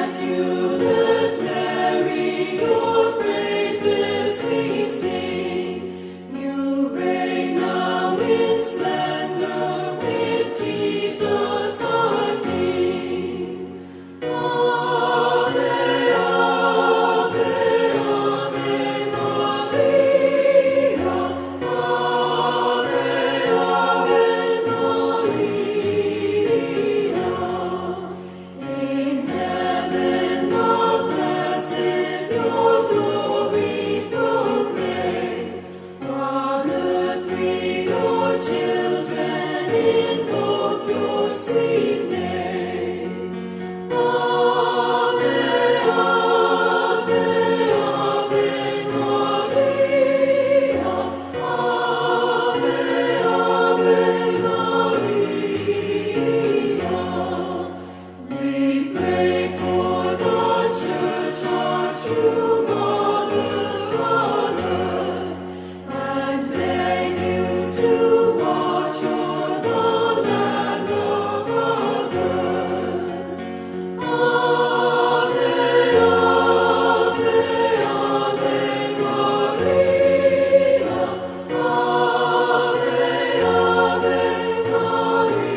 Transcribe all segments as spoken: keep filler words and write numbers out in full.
Immaculate Mary, your praises we sing. You reign now in splendor with Jesus our King. Ave, ave, ave Maria. Ave, ave Maria. In heaven the blessed your glory proclaim. On earth we, your children, invoke your sweet name. Ave, ave, ave Maria. Ave, ave Maria. We pray for the Church, our true mother on earth, and beg you to watch o'er the land of our birth. Ave, ave, ave Maria. Ave, ave Maria.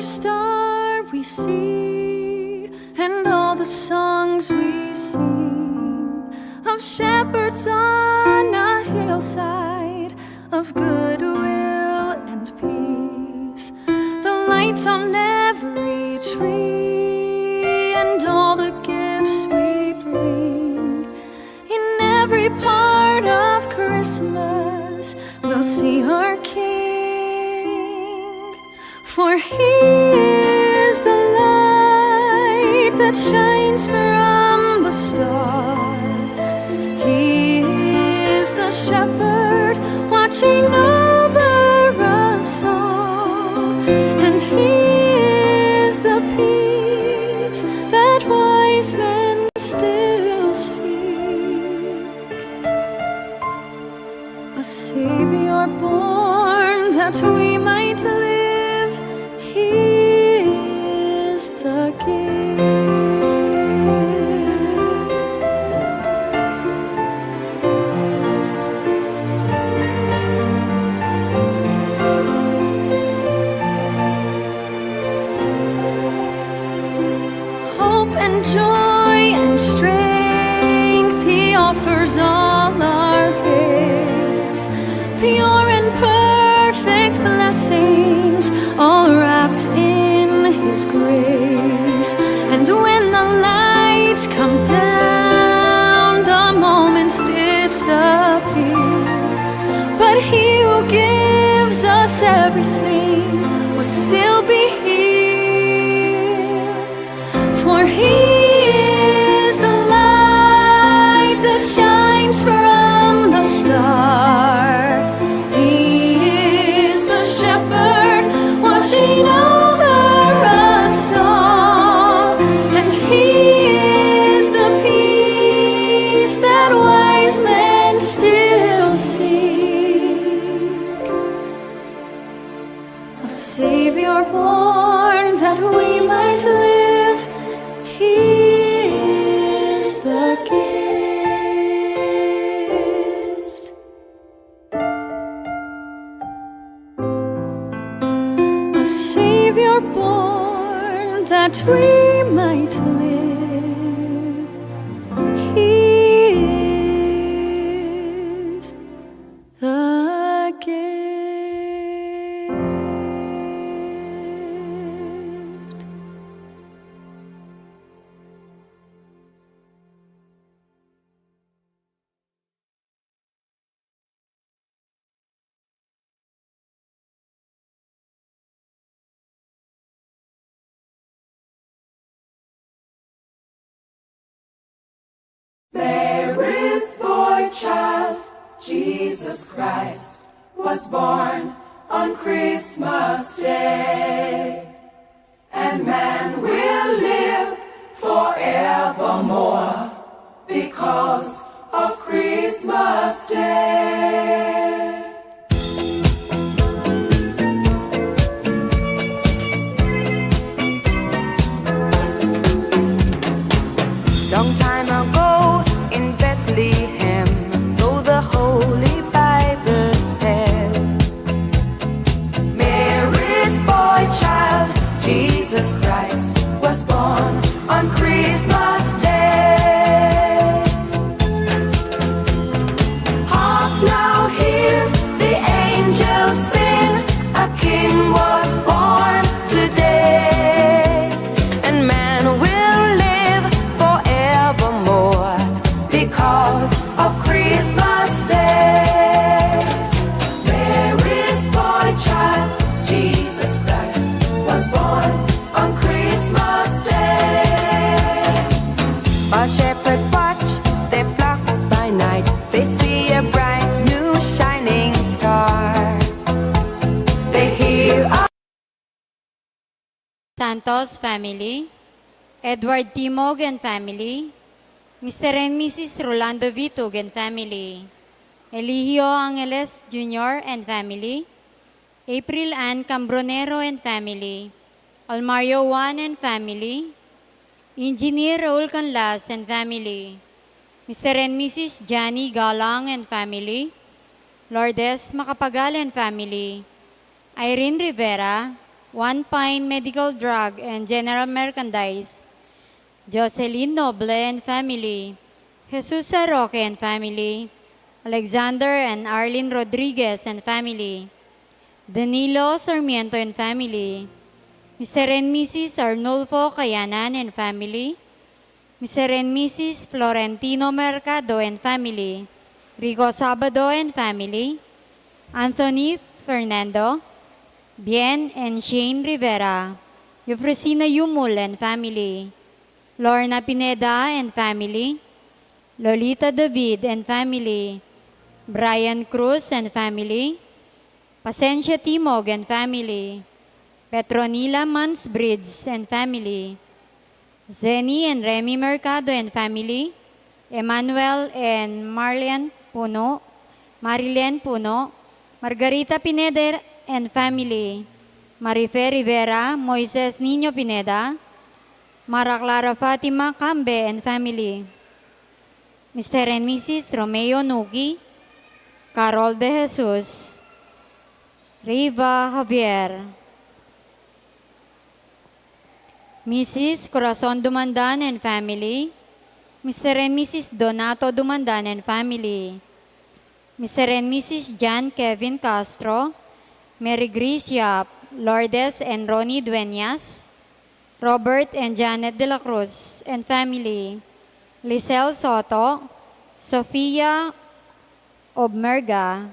star we see, and all the songs we sing of shepherds on a hillside, of goodwill and peace. The lights on every tree, and all the gifts we bring in every part of Christmas, we'll see our King. For he is the light that shines from the star. He is the shepherd watching over us all. And he is the peace that wise men still seek. A Savior born that we might live. He is the gift. Hope and joy and strength he offers all our days. Pure and perfect blessings, all wrapped in his grace. And when the lights come down, the moments disappear. But he who gives us everything will still be here. For he is the light that shines from the star. He is the shepherd watching over us all. And he is the peace that wise men still seek. A Savior born that we might live. He is the gift. A Savior born that we might live. He is the gift. Mary's boy child, Jesus Christ, was born on Christmas Day. And man will live forevermore because of Christmas Day. Long time ago in Bethlehem, so the Holy Bible said, Mary's boy child, Jesus Christ, was born on Christmas Day. Hark now, hear the angels sing, a king was born today, and man will live forevermore because of Christmas Day. Mary's boy child, Jesus Christ, was born on Christmas Day. While shepherds watch their flock by night, they see a bright new shining star. They hear a Santos family, Edward Timog and family, Mister and Missus Rolando Vitug and family, Eligio Angeles Junior and family, April Ann Cambronero and family, Almario Juan and family, Engineer Raul Canlas and family, Mister and Missus Johnny Galang and family, Lourdes Macapagal and family, Irene Rivera, One Pine Medical Drug and General Merchandise, Jocelyn Noble and family, Jesus Roque and family, Alexander and Arlene Rodriguez and family, Danilo Sarmiento and family, Mister and Missus Arnulfo Kayanan and family, Mister and Missus Florentino Mercado and family, Rico Sabado and family, Anthony Fernando, Bien and Shane Rivera, Eufrosina Yumul and family, Lorna Pineda and family, Lolita David and family, Brian Cruz and family, Pasensia Timog and family, Petronila Mansbridge and family, Zenny and Remy Mercado and family, Emmanuel and Marlian Puno, Marilen Puno, Margarita Pineda and family, Marife Rivera, Moises Niño Pineda, Mara Clara Fatima Cambe and family, Mister and Missus Romeo Nuki, Carol De Jesus, Riva Javier, Missus Corazon Dumandan and family, Mister and Missus Donato Dumandan and family, Mister and Missus John Kevin Castro, Mary Grace Yap, Lourdes and Ronnie Dueñas, Robert and Janet de la Cruz and family, Lisel Soto, Sofia Obmerga,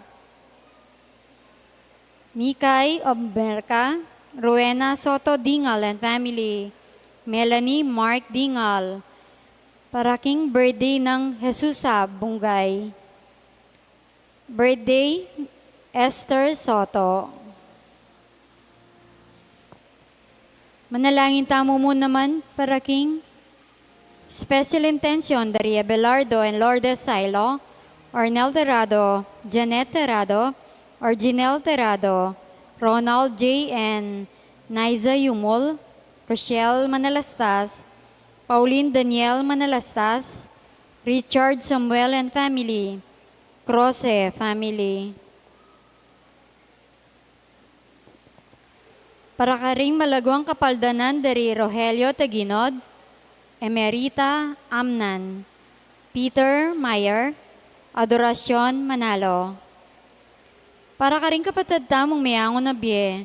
Mikay Obmerga, Rowena Soto Dingal and family, Melanie Mark Dingal, para king birthday nang Jesusa Bungay. Birthday, Esther Soto. Manalangin tamu mu naman para king special intention dari Abelardo and Lourdes Sailo, Arnel Terrado, Janet Terrado, Arginel Terrado, Ronald J and Niza Yumul, Rochelle Manalastas, Pauline Daniel Manalastas, Richard Samuel and family, Croce family. Para karing malaguang kapaldanan dari Rogelio Taginod, Emerita Amnan, Peter Meyer, Adoracion Manalo. Para karing kapatad tamung meangu na bie,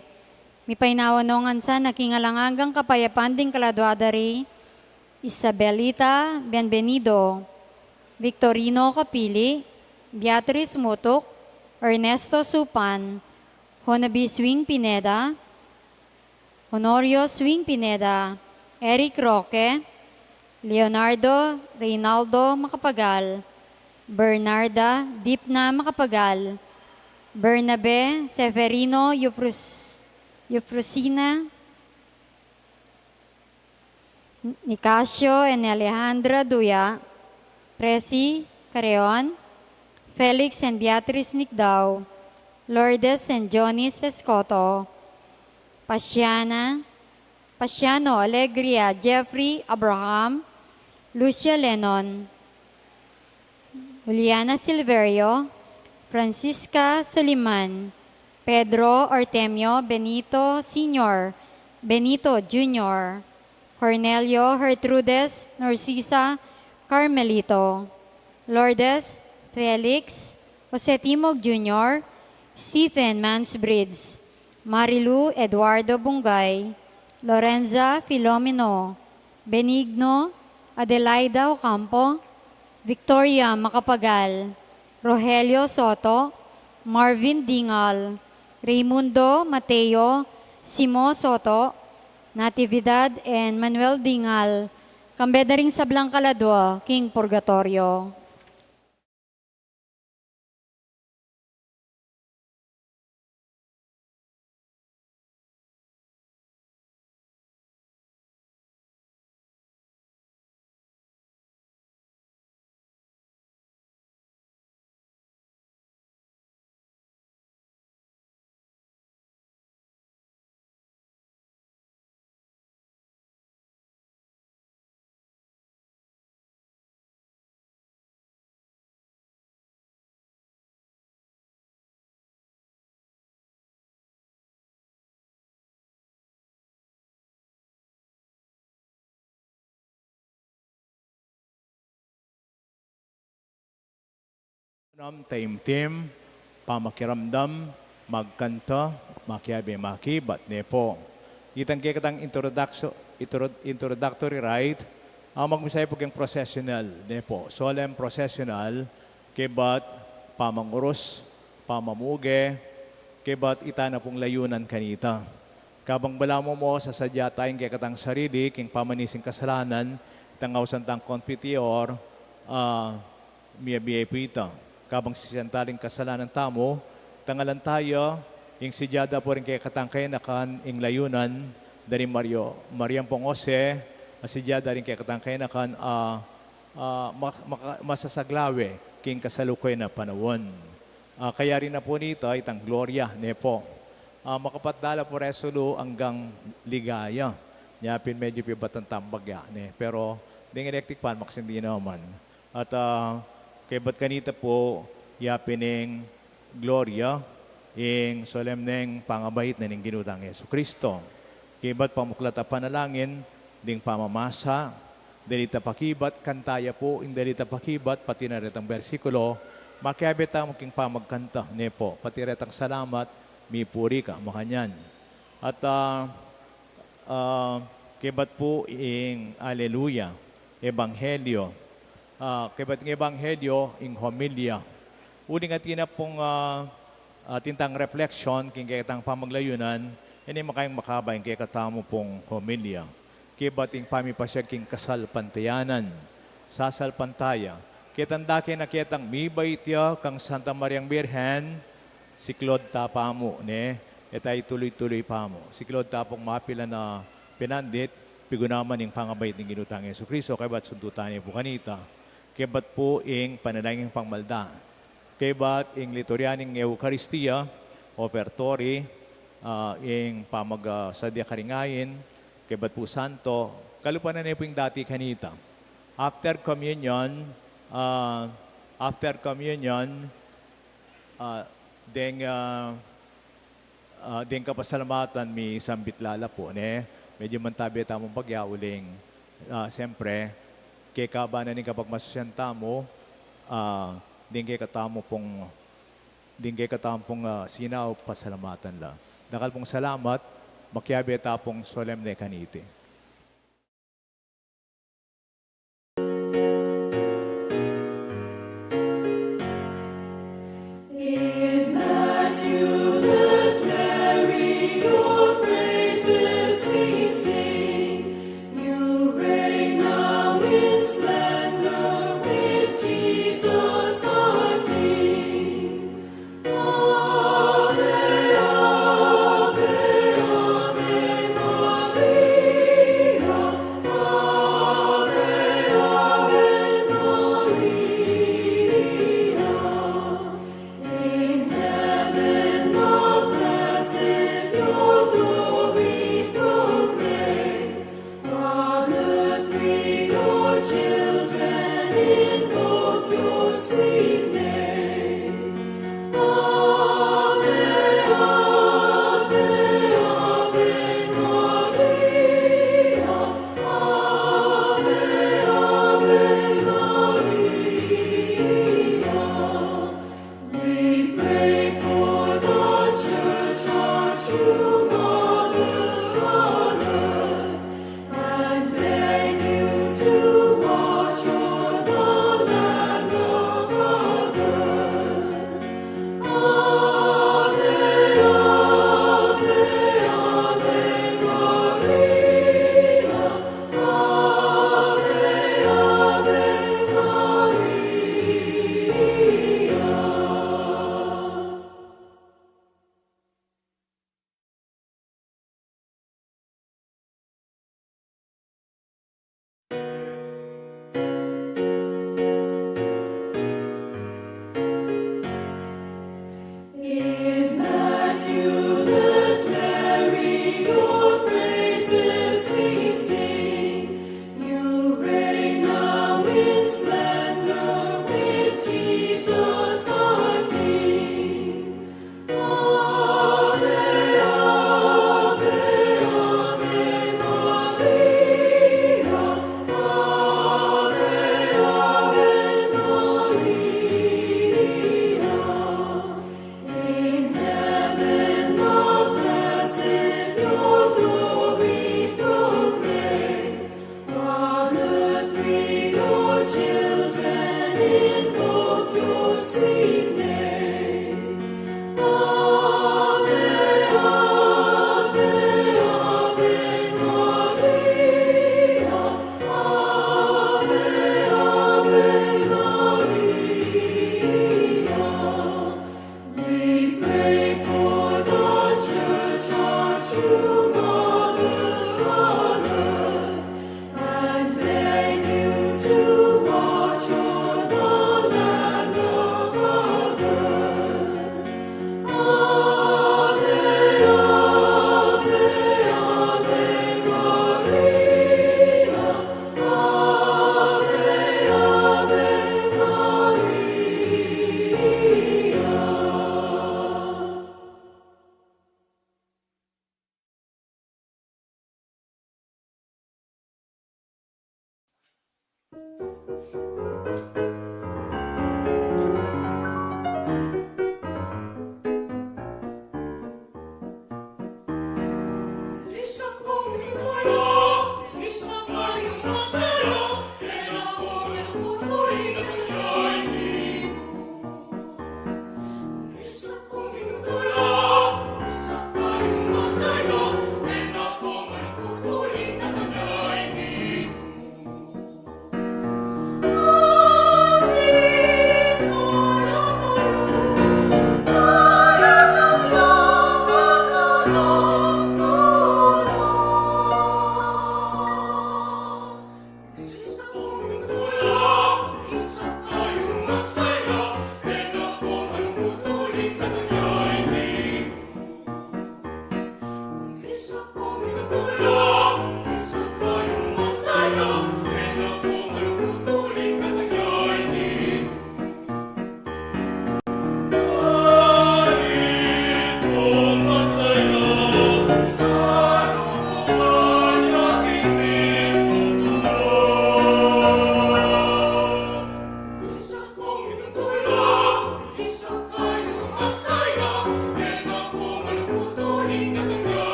mipainawa no ngan sana king alang anggang kapayapan ding kaladua dari Isabelita Bienvenido, Victorino Capili, Beatriz Mutuk, Ernesto Supan, Honabi Swing Pineda, Honorio Swing Pineda, Eric Roque, Leonardo Reynaldo Macapagal, Bernarda Dipna Macapagal, Bernabe Severino Eufrus-, Eufrosina, Nicasio and Alejandra Duya, Presi Carreon, Felix and Beatriz Nicdao, Lourdes and Jonis Escoto, Pasiana, Pasiano Alegria, Jeffrey Abraham, Lucia Lennon, Juliana Silverio, Francisca Soliman, Pedro Artemio Benito Senior, Benito Junior, Cornelio Gertrudes Narcisa Carmelito, Lourdes Felix Jose Timog Junior, Stephen Mansbridge, Marilu Eduardo Bungay, Lorenza Filomeno, Benigno, Adelaida Ocampo, Victoria Macapagal, Rogelio Soto, Marvin Dingal, Raymundo Mateo, Simo Soto, Natividad and Manuel Dingal, kambe da ring sablang kaladua king purgatorio. Nam taimtim, pamakiramdam, magkanta, makiabe makibat, ne po. Itang kekatang introduction, intro-, introductory rite, a magmisaya pu keng processional, ne po. Solemn processional, kebat pamangurus, pamamuge, kebat ita na pung layunan kanita. Kabang balamu mu, sasadya taya ing kekatang sarili king pamanis king kasalanan, itang ausan tang Confiteor, a, miyabiye pu ita. Kabang sisian tala ing kasalanan tamu, tangalan taya ing sidya da pu ring kekatang kayanakan ing layunan da ring Mario, Mariang pung Jose, a sidya da ring kekatang kayanakan a, a, ma-, maka-, masasaglawe king kasalukuyan a panaun. A, kayari na pu nita itang Gloria, ne po. A, makapat da la pu resulu anggang Ligaya. Nya pin medyu pibatan tambag ya, ne. Pero ding electric fan, makasindi naman. At, a, kebat kanita pu, ya pin ing Gloria, ing solemneng pangabait na ning Ginu tang Jesucristo. Kebat pamuklat a panalangin, ding pamamasa, dalita pakibat, kanta ya pu, ing dalita pakibat, pati na retang bersikulo, makiabe tamu king pamagkanta, ne po, pati retang salamat, mipuri ka, makanyan. At, a, a, kebat pu ing Aleluya, Ebanghelyo, a, kebat ing Ebanghelyo, ing homilya. Uling atin na pung, a, atin tang reflection king kekatang pamaglayunan, ini makayang makaba ing kekatamu pung homilya. Kebat ing pamipasyag king kasalpantayanan, sasalpantaya. Ketang dake na ketang mibait ya kang Santa Mariang Birhen, siklaud ta pamu, ne? E ta ituloy-tuloy pamu. Siklaud ta pung mapilan a pinandit, piguna man ing pangabait ning Ginu tang Jesucristo, kebat suntutan ne pu kanita. Kebat pu ing panalangin pangmalda. Kebat ing liturya ning Eukaristia, ofertory, a, ing pamag-, a, sadya karing ain, kebat pu santo, kalupa na ne pu ing dati kanita. After communion, a, after communion, a, deng, a, a, deng kapasalamatan misambit la la pu, ne? Medyu mantabe tamung pagya uling, a, siyempre, kekaba na ning kapagmasusian tamu, a, deng kekatamu pung, deng kekatamu pung, a, sinaup, pasalamatan la. Dakal pung salamat, makiabe ta pung solemne kaniti.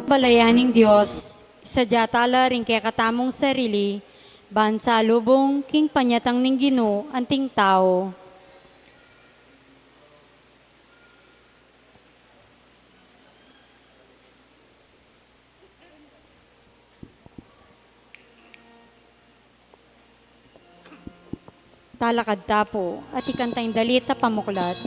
Balayan ning Dios, sadya tala ring kekatamung sarili, ban salubung king panyatang ning Ginu anting tau. Talakad ta pu, at ikanta ing dalit a pamuklat.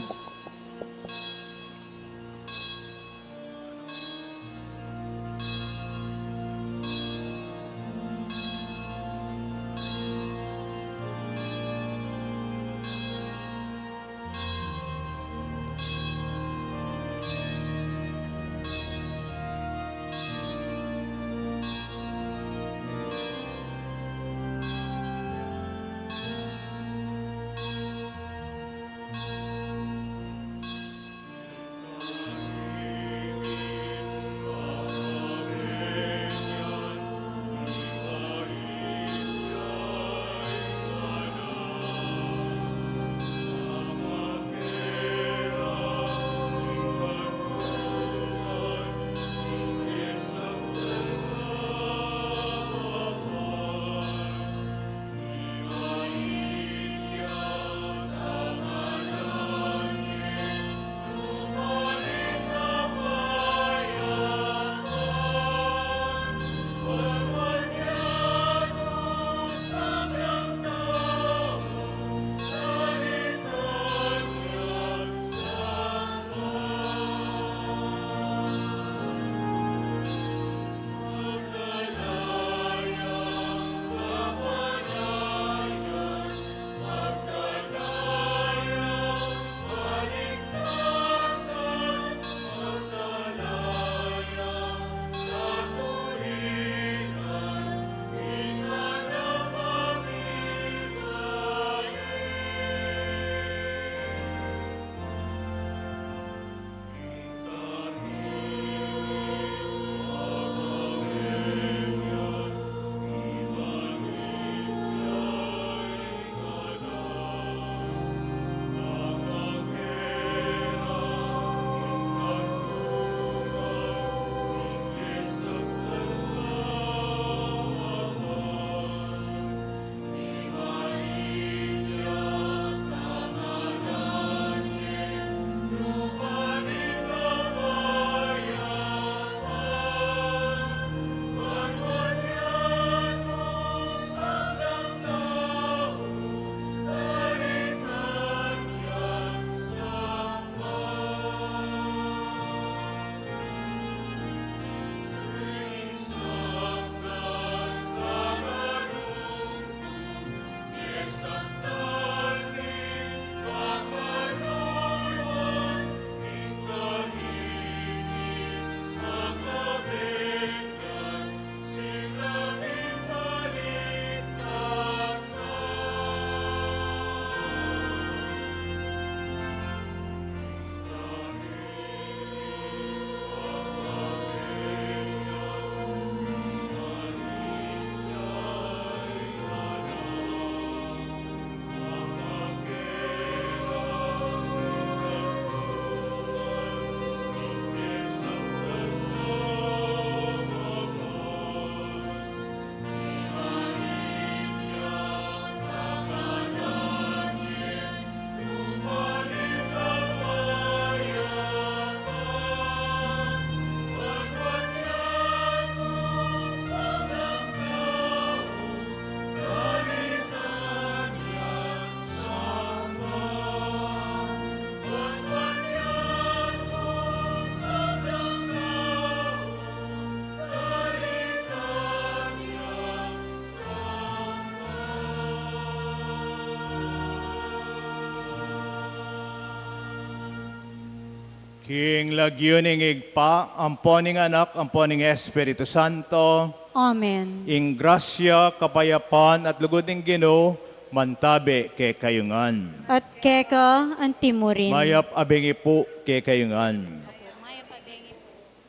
King lagyu ning Ibpa, ampo ning Anak, ampo ning Espiritu Santo. Amen. Ing grasya, kapayapan, at lugud ning Ginu, mantabe kekayu ngan. At keka anti murin. Mayap a bengi pu kekayu ngan.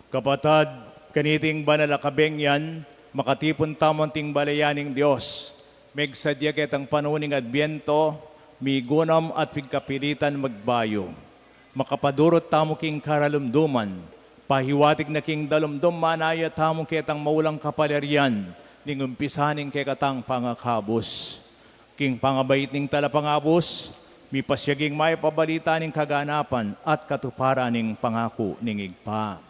Kapatad, kaniting banal a kabengyan, makatipun tamu anting balayan ning Dios. Megsadya ketang panaun ning Adbyento, migunam at pigkapilitan magbayu. Makapadurut tamu king karalumduman, Pahiwatig na king dalumdum manaya tamu ketang maulang kapalyarian ning umpisa ning kekatang pangakabus. King pangabait ning talapangabus, mipasyag ing mayap a balita ning kaganapan at katuparan ning pangaku ning Ibpa.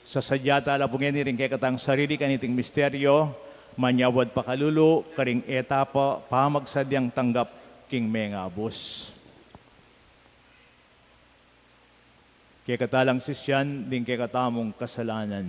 Sasadya tala pu ngeni ring kekatang sarili kaniting misteryo, manyawad pakalulu karing etapa pamagsadyang tanggap king mengabus. Kekatalang sisian ding kekatamung kasalanan.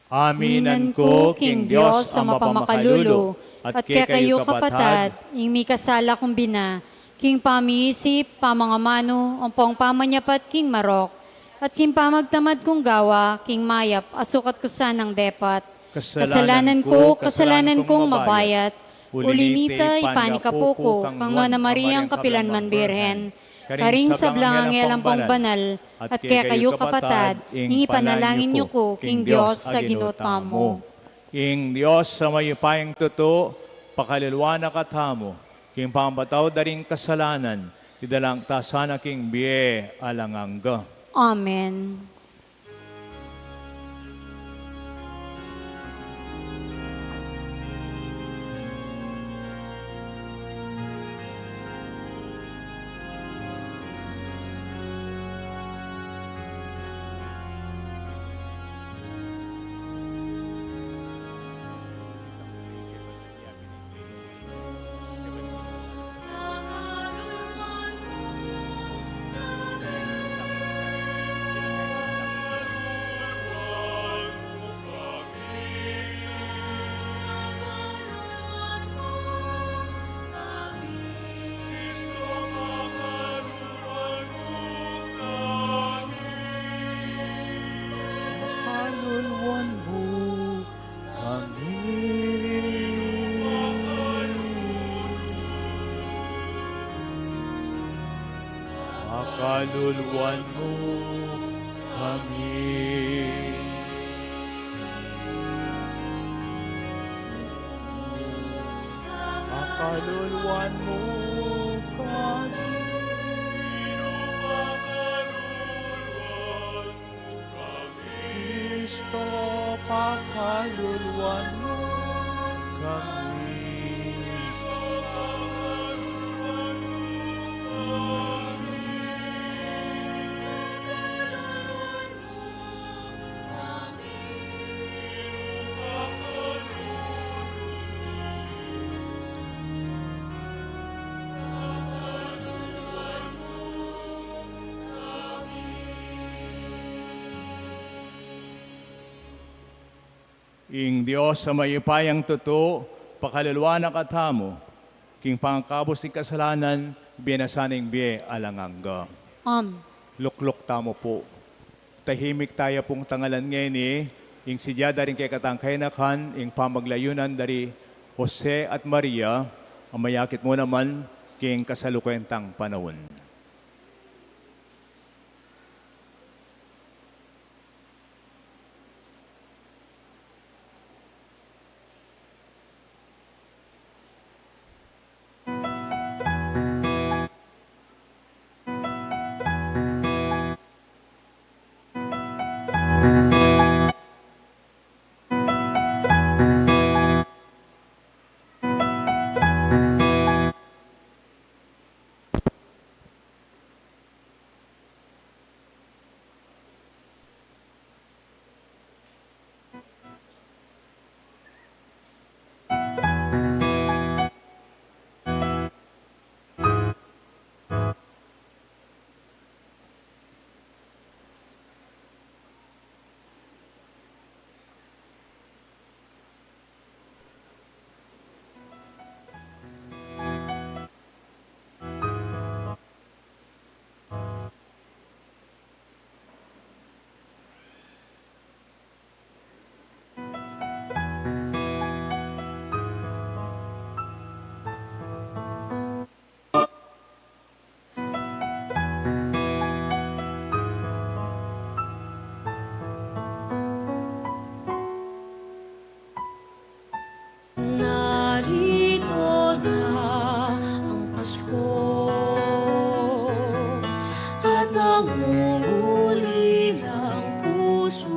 Aminan ku king Dios a mapamakalulu, at kekayu kapatad, ing mikasala kung bina, king pamiisip, pamangamanu, ampong pamanyapat king marok, at king pamagtamad kung gawa king mayap a sukat ku sanang depat. Kasalanan ku, kasalanan kung mabayat. Uli nita, ipanikapu ku kang Nuan a Mariang kapilan man Birhen, karing sablang anghel ampong banal, at kekayu kapatad, ing ipanalangin yu ku king Dios a Ginu tamu. Ing Dios a mayupayang tutu, pakaluluan na katamu, king pamapatawad da ring kasalanan, idala na kata sana king bie alang angga. Amen. Pakaluluan mu kami. Pakaluluan mu kami. Pakaluluan mu kami. Kristo, pakaluluan mu kami. Ing Dios a mayupayang tutu, pakaluluan na katamu, king pangakabus ning kasalanan, ibie na sana ing bie alang angga. Amen. Lukluk tamu pu. Tahimik taya pung tangalan ngeni, ing sadya da ring kekatang kayanakan, ing pamaglayunan da ri Jose at Maria, a mayakit mu naman king kasalukuyang panaun. Narito na ang Pasko at nangungulilang puso.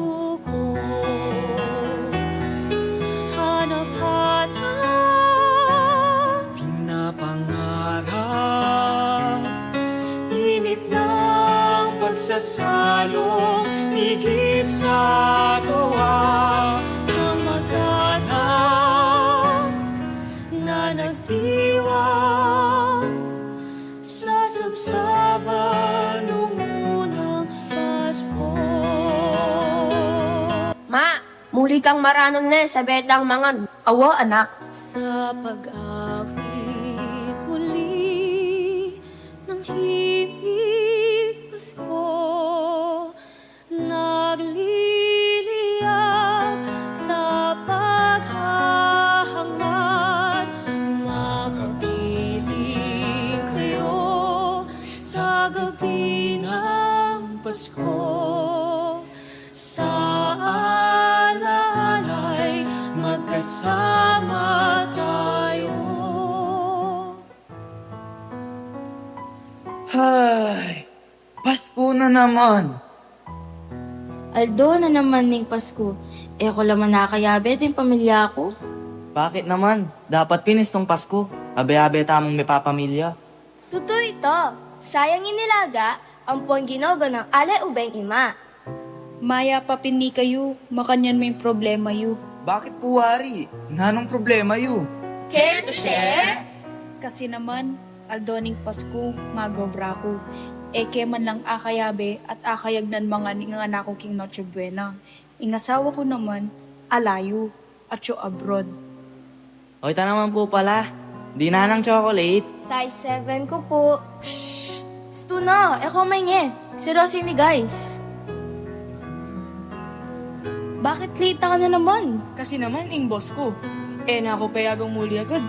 Salung tigip sa tuwa, kamag-anak na nagdiwang sa sabsaban nung unang Pasko. Ma, muli kang maranun ne, sabetang mangan. Awa, anak. Sa pag-awit muli ng himig Pasko, nagliliyab sa paghahangad, makabiling kayo sa gabi ng Pasko. Sa alaala'y magkasama tayo. Hay, Pasko na naman! Aldo na naman ning Pasko. E ku la man akayabe ding pamilya ku. Bakit naman? Dapat pin istung Pasko, abe-abe tamung mepapamilya. Tutu ita, sayang ing nilaga ampong ginogo nang ale ubeng ima. Mayap a pin ikayu, makanyan me ing problema yu. Bakit pu, wari? Nanung problema yu? Care to share? Kasi naman, aldo ning Pasko, mag-obra ku. E ke man lang akayabe at akayagnan mangan ing anak ku king Noche Buena. Ing asawa ku naman, alayu, atyu abroad. O, ita naman pu pala. Dinan nang chocolate? Size seven ku pu. Shh! Stu na, e ka maingay. Si Rosie ni guys. Bakit late ka na naman? Kasi naman, ing boss ku, e na ku payagang muli agad.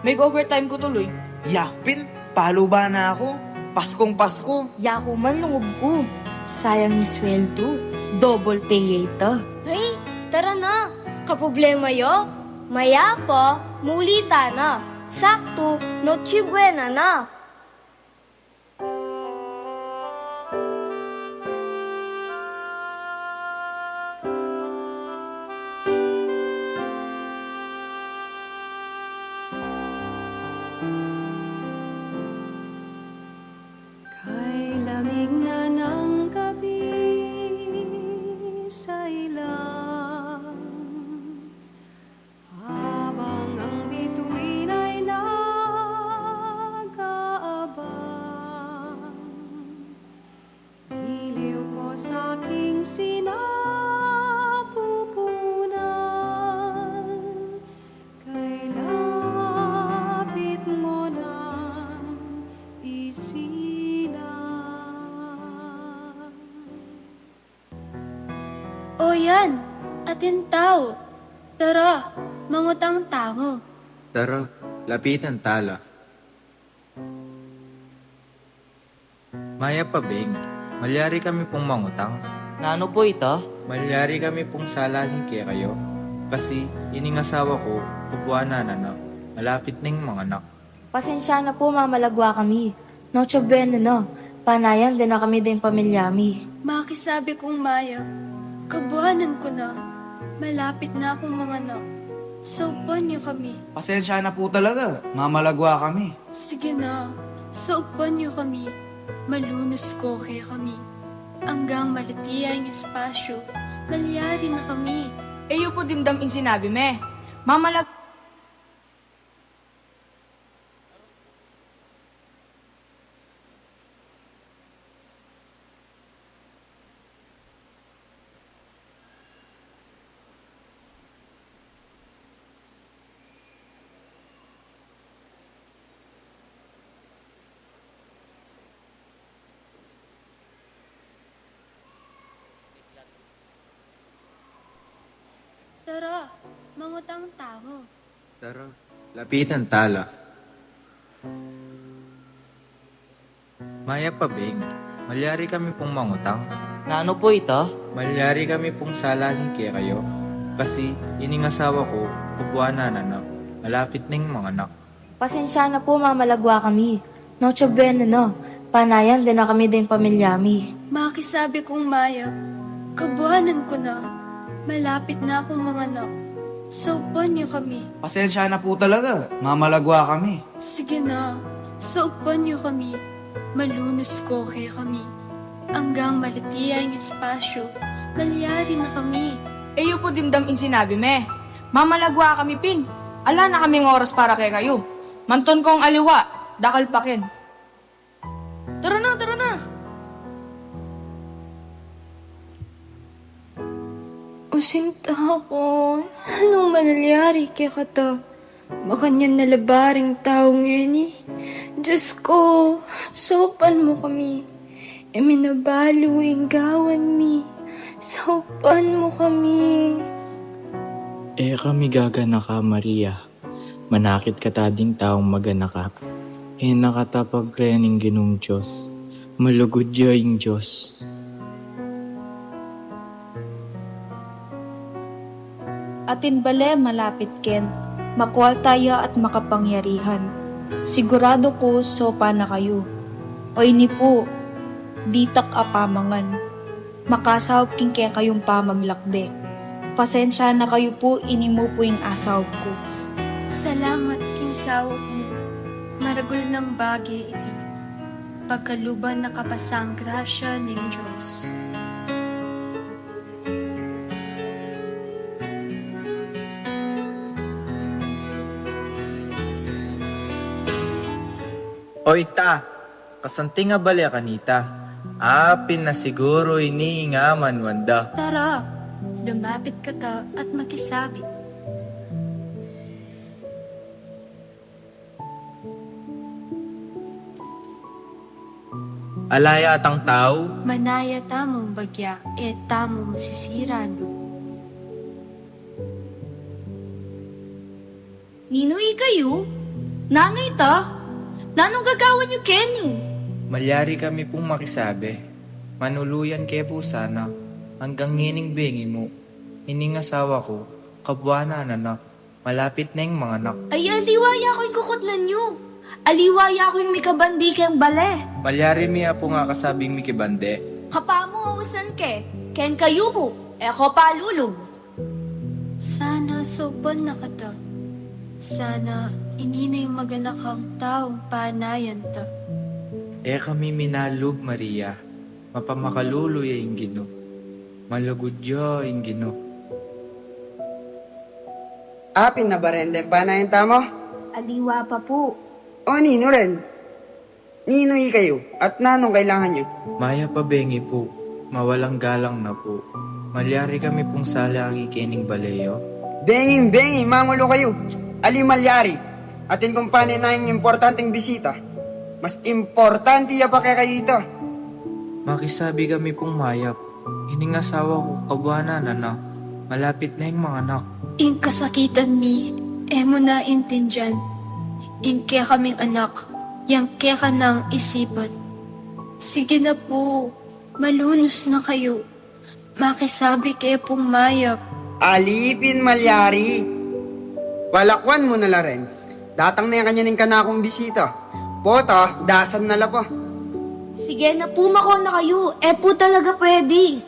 Mag-overtime ku tuloy. Yak pin, paluban na ku. Paskong Pasko. Yaku man lungub ku. Sayang ing sweldu. Double pay ya ita. Ay, tara na. Kaproblema yu? Mayap a, muli ta na. Saktu, Noche Buena na. Kay lamig na ng gabi sa ilang, habang ang bituin ay nag-aabang, giliw ko sa aking sinapupunan, kay lapit mo nang isilang. O yan, atin tau. Tara, mangutang tamu. Tara, lapitan ta la. Mayap a Beng, malyari kami pung mangutang. Nanu pu ita? Malyari kami pung salangin kekayu. Kasi ining asawa ku, kabuanan na na. Malapit neng manganak. Pasensya na pu, mamalagwa kami. Noche Buena na. Panayan da na kami deng pamilya mi. Makisabi kung mayap, kabuanan ku na. Malapit na kung manganak. Saupan yu kami. Pasensya na pu talaga. Mamalagwa kami. Sige na, saupan yu kami. Malunus ko kekami. Anggang maliti ya ing espasyu, malyari na kami. E yu pu dimdam ing sinabi me. Mamalag- Tara, mangutang tamu. Tara, lapitan ta la. Mayap a Beng, malyari kami pung mangutang. Nanu pu ita? Malyari kami pung salangin kekayu. Kasi ining asawa ku, kabuanan na na. Malapit neng manganak. Pasensya na pu, mamalagwa kami. Noche Buena na. Panayan da na kami deng pamilya mi. Makisabi kung mayap, kabuanan ku na. Malapit na kung manganak. Saupan yu kami. Pasensya na pu talaga. Mamalagwa kami. Sige na, saupan yu kami. Malunus ko kekami. Anggang maliti ya ing espasyu, malyari na kami. E yu pu dimdam ing sinabi me. Mamalagwa kami pin. Ala na kaming oras para kekayu. Mantun kong aliwa, dakal pa ken. Tara na, tara na! O Santa ko, nanung malyari kekata? Makanyan na la ba ring tau ngeni? Dios ko, saupan mu kami. E mi na balu ing gawan mi. Saupan mu kami. E kami gaganaka, Maria. Manakit ka ta ding taung maganaka. E na ka ta pagren ning Ginung Dios. Malugud ya ing Dios. Atin bale malapit ken, makwalta ya at makapangyarihan. Sigurado ku saupan na kayu. O ini pu, ditak a pamangan. Makasaup king kekayung pamaglakbe. Pasensya na kayu pu, ini mu pu ing asaup ku. Salamat king saup mu. Maragul nang bage iti. Pagkaluban na ka pa sang grasya ning Dios. Oy ta, kasanting a bale kanita. Apin na siguru ini ing amanuan da. Tara, lumapit kata at makisabi. Ala ya tang tau? Manaya tamung bagya, e tamu masisira, no? Ninu ikayu? Nanu ita? Nanung gagawan yu keni? Malyari kami pung makisabi. Manuluyan ke pu sana. Anggang ngening bengi mu, ining asawa ku, kabuanan na na. Malapit na ing manganak. Ay, aliwa ya ku ing kukutnan yu. Aliwa ya ku ing mikabandi keng bale. Malyari mi ya pung akasabing mikibandi. Kapamu ausan ke, ken kayu pu, e ko palulub. Sana saupan na kata. Sana ini na ing maganakang taung panayan ta. E kami minalub, Maria. Mapamakalulu ya ing Ginu. Malugud ya ing Ginu. Apin na ba ren deng panayan tamu? Aliwa pa pu. O ninu ren? Ninu ikayu? At nanung kailangan yu? Mayap a bengi pu, mawalang galang na pu. Malyari kami pung salagi kening bale yu? Benging-bengi, mangulu kayu. Ali malyari. Atin kung pane na ing importanteng bisita. Mas importante ya pa kekayu ita. Makisabi kami pung mayap. Ining asawa ku, kabuanan na na. Malapit na ing manganak. Ing kasakitan mi, e mu na intindian. Ing kekaming anak, yang keka nang isipan. Sige na pu, malunus na kayu. Makisabi ke pung mayap. Ali pin malyari. Balakwan mu na la ren. Datang ne kanyan ing kanakung bisita. Pota, dasan na la pa. Sige na pu, mako na kayu. E pu talaga pwede.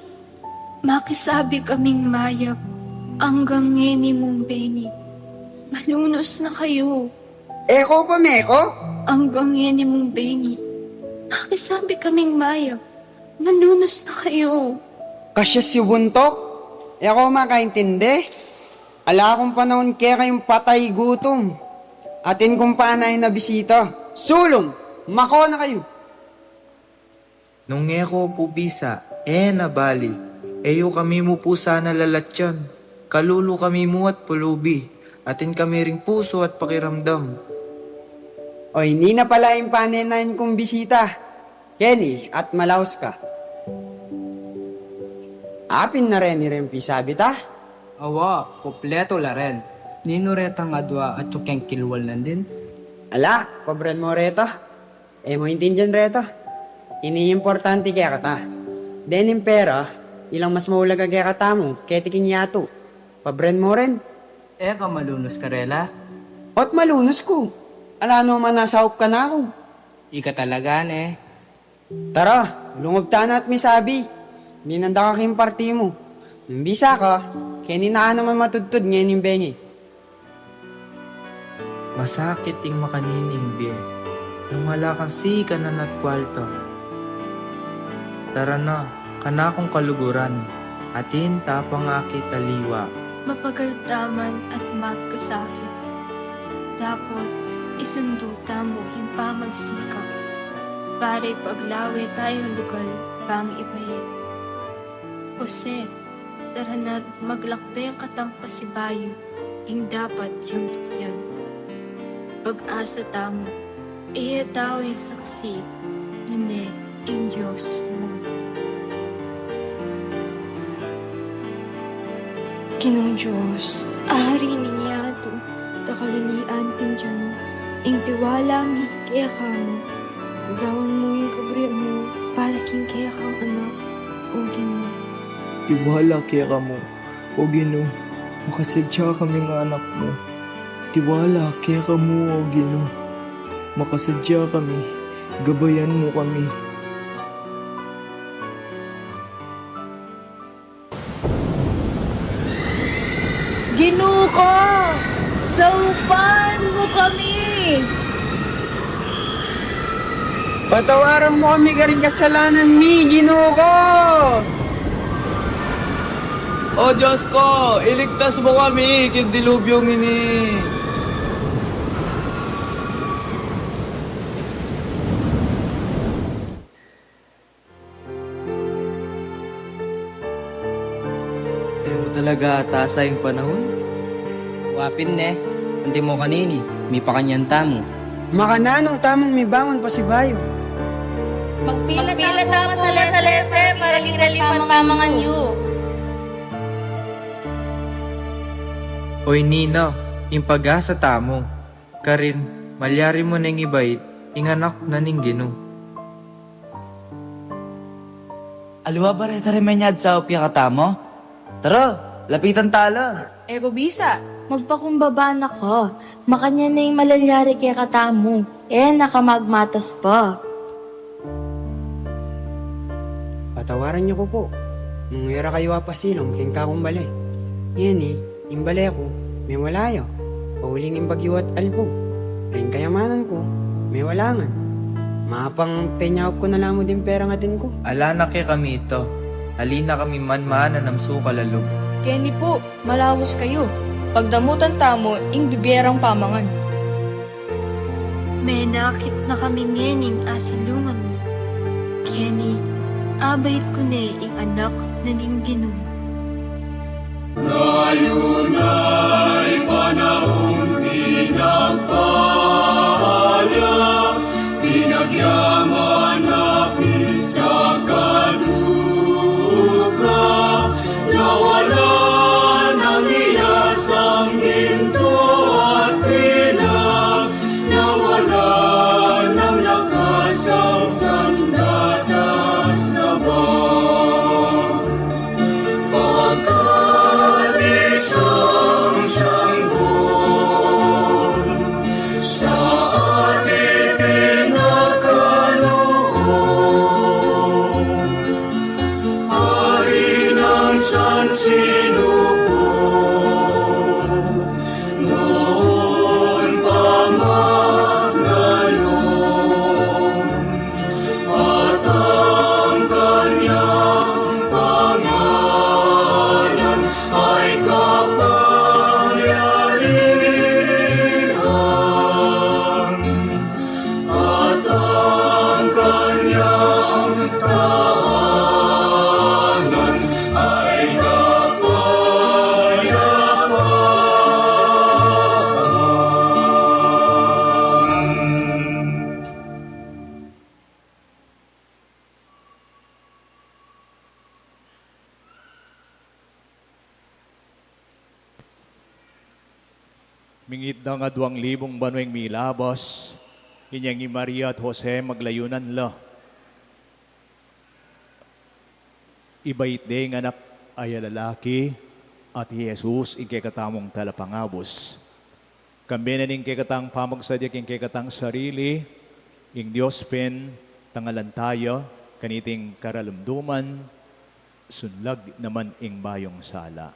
Makisabi kaming mayap. Anggang ngeni mung bengi. Malunus na kayu. E ko pa meko? Anggang ngeni mung bengi. Makisabi kaming mayap. Malunus na kayu. Kasyas yu buntuk? E ko makaintindi. Ala kung panaun kekayung patay gutum. Atin kung panayan a bisita. Sulun, mako na kayu. Nung e ko pu bisa, e na bali. E yu kami mu pu sana lalatyan. Kalulu kami mu at pulubi. Atin kami ring pusu at pakiramdam. O ini na pala ing panayan kung bisita. Keni, at malaus ka. Apin na reni reng pisabi ta? Awa, kumpletu la ren. Ninu retang adua atyu keng kilwal nandin? Ala, pobren mu reta. E mu intindian reta. Ini importante kekata. Dening pera, ilang mas maulaga kekatamu keti king yatu. Pobren mu ren. E ka malunus karela? Ot malunus ku. Ala no man nasaup kanaku. Ika talaga ne. Tara, lungub tana at misabi. Ninanda ka king parti mu. Nung bisa ka, keni na naman matudtud ngening bengi. Masakit ing makanining bie nung ala kang sikanan at kwalta. Tara na, kanakung kaluguran, atin ta pangakit aliwa. Mapagal ta man at magkasakit. Dapot isundu tamu ing pamagsikap, para ipaglawe tayang lugal bang ibait. Jose, tara na't maglakbe katang pasibayu ing dapat yang tukyan. Pag-asa tamu, e ya tau ing saksi, nune ing Dios mu. Ginung Dios, Ari ning yatu, takalalian tindian ing tiwala mi kekamu. Gawan mu ing kaburian mu para king kekang anak, O Ginu. Tiwala kekamu, O Ginu, makasadya kaming anak mu. Tiwala kekamu, O Ginu, makasadya kami, gabayan mu kami. Ginu ko, saupan mu kami. Patawaran mu kami karing kasalanan mi, Ginu ko. O Dios ko, iligtas mu kami king dilubyung ini. E mu talaga atasa ing panahun? Wa pin ne, antimo kanini, mipakanyan tamu. Makananu tamung mibangun pasibayu? Magpila tamu masalese para king lalipan pamangan yu. Oy Nina, ing pag-asa tamu. Karin, malyari mu neng ibait ing anak na ning Ginu. Aliwa ba reta ring menyad saup ya katamu? Tara, lapitan ta la. E ku bisa. Magpakumbaba na ka. Makanyan ne ing malalyari kekatamu. E na ka magmatas pa. Patawaran yu ku pu, mung e ra kayu apasilung king kakung bale. Ngeni, ing bale ku, mewala ya, pauli ning bagyu at albug. Ring kayamanan ku, mewala ngan. Mapang penyaup ku na la mu ding perang atin ku. Ala na kekami ita, ali na kami manmanan a masuka a lub. Keni pu, malaus kayu, pagdamutan tamu ing bibie rang pamangan. Menakit na kami ngening asilungan mi. Keni, abait ku ne ing anak na ning Ginu. Layu na'y panaun pinagpala, pinagyaman na pisakaduka, nawala nang iyasang ginto at pina, nawala nang lakas ang sandata at taba. Pagkat isang sanggol sa ating pinakaluob, Ari ng sansinuko, noon pa man at ngayon, at ang kanyang pangalan ay kapangyarihan, at ang kanyang tahanan ay kapayapaan. Mingit da nga duang libung banua ing milabas, inyang i Maria at Jose maglayunan la. Ibait de ing anak a lalaki, at i Jesus ing kekatamung talapangabus. Kambe na ning kekatang pamagsadya king kekatang sarili, ing Dios pin tangalan taya kaniting karalumduman, sunlag naman ing bayung sala.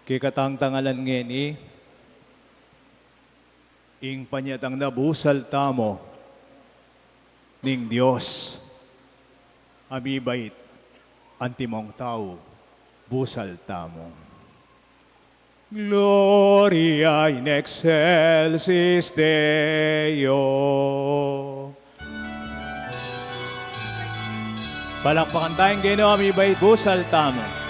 Kekatang tangalan ngeni, ing panyatang na busal tamu ning Dios a mibait, antimong tau, busal tamu. Gloria in excelsis Deo. Palakpakan taya ing Ginu a mibait, busal tamu.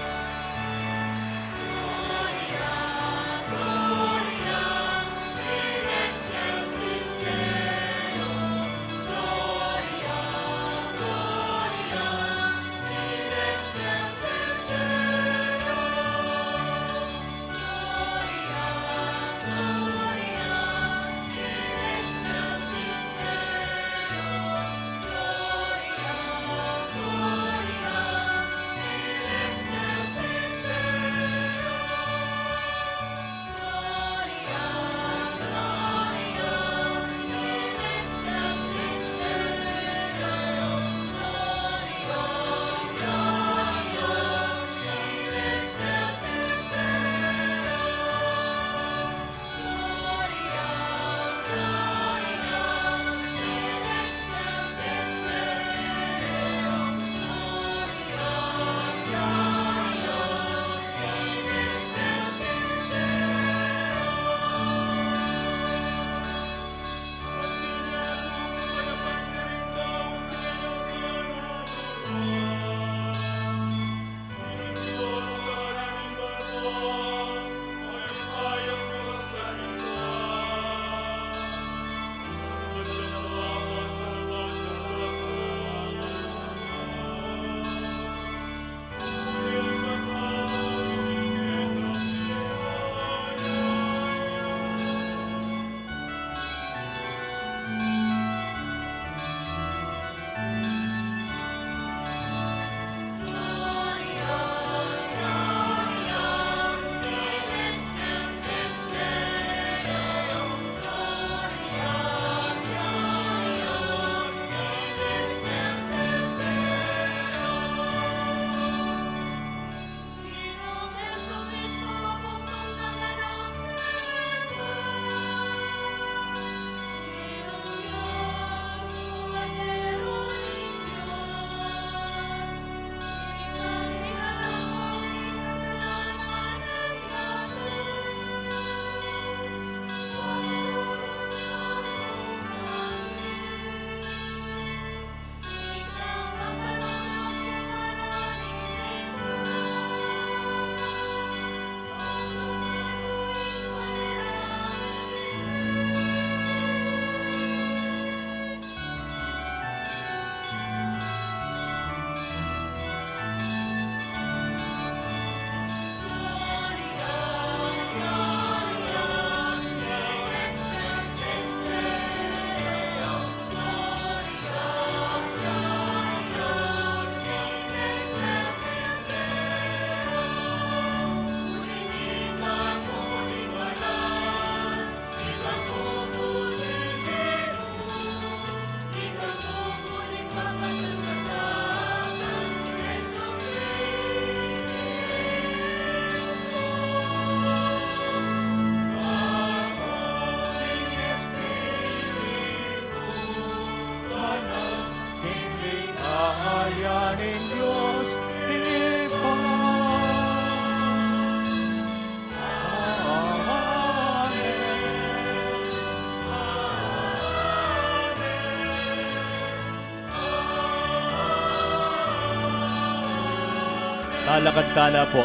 Talakad tala pu.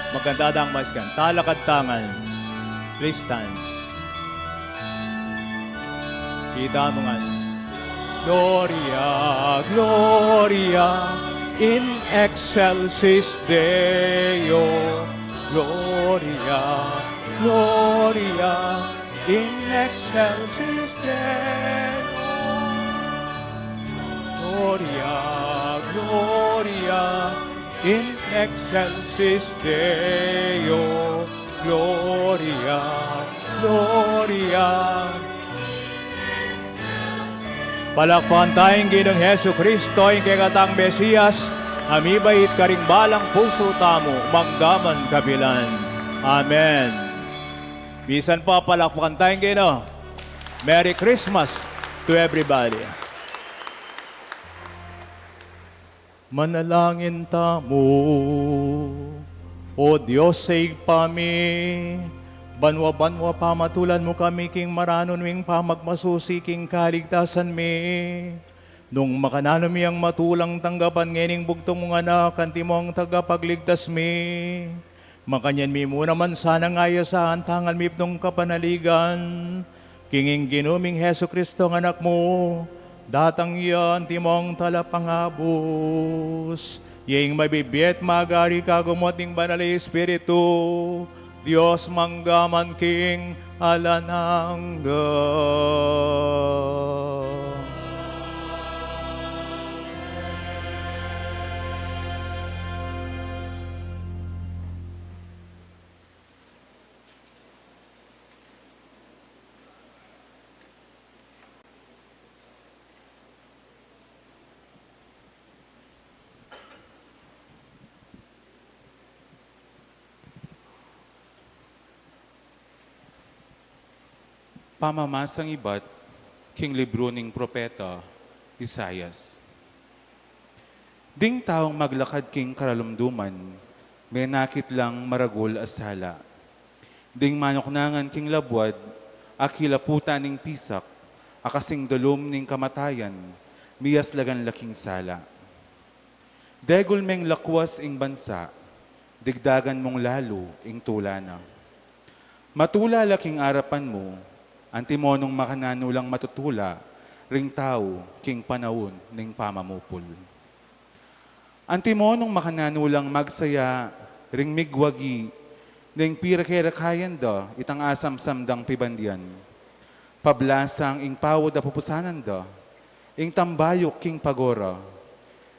Magkanta tang maskan. Talakad tangan. Please stand. Kita mu ngan. Gloria, Gloria in excelsis Deo. Gloria, Gloria in excelsis Deo. Gloria, Gloria in excelsis Deo. Gloria, Gloria. Palakpakan taya ing Ginung Jesucristo, ing kekatang Mesias, a mibait karing balang pusu tamu, mangga man kapilan. Amen. Misan pa, palakpakan tayong Ginu. Merry Christmas to everybody. Manalangin tamu. O Dios a Ibpa mi, banua-banua pamatulan mu kami king maranun ming pamagmasusi king kaligtasan mi. Nung makananu mi yang matulang tanggapan ngening bugtung mung Anak, antimong Tagapagligtas mi, makanyan mi mu naman sanang ayasan tangal mipnung kapanaligan king ing Ginu ming Jesucristo a Anak mu, datang ya antimong Talapangabus, ya ing mabibie at magari kagumot ning Banal a Espiritu, Dios mangga man king alang angga. Pamamasang ibat king libru ning propeta Isaias. Ding taung maglakad king karalumduman, menakit lang maragul a sala. Ding manuknangan king labuad, akilaputan ning pisak, a kasing dalum ning kamatayan, miyaslagan la king sala. Degul meng lakwas ing bansa, digdagan mung lalu ing tula na. Matula la king arapan mu, antimo nung makananu lang matutula ring tau king panaun ning pamamupul. Antimo nung makananu lang magsaya ring migwagi ning pirakirakayan da itang asamsam dang pibandian. Pablasang ing pawa da pupusanan da, ing tambayuk king pagora,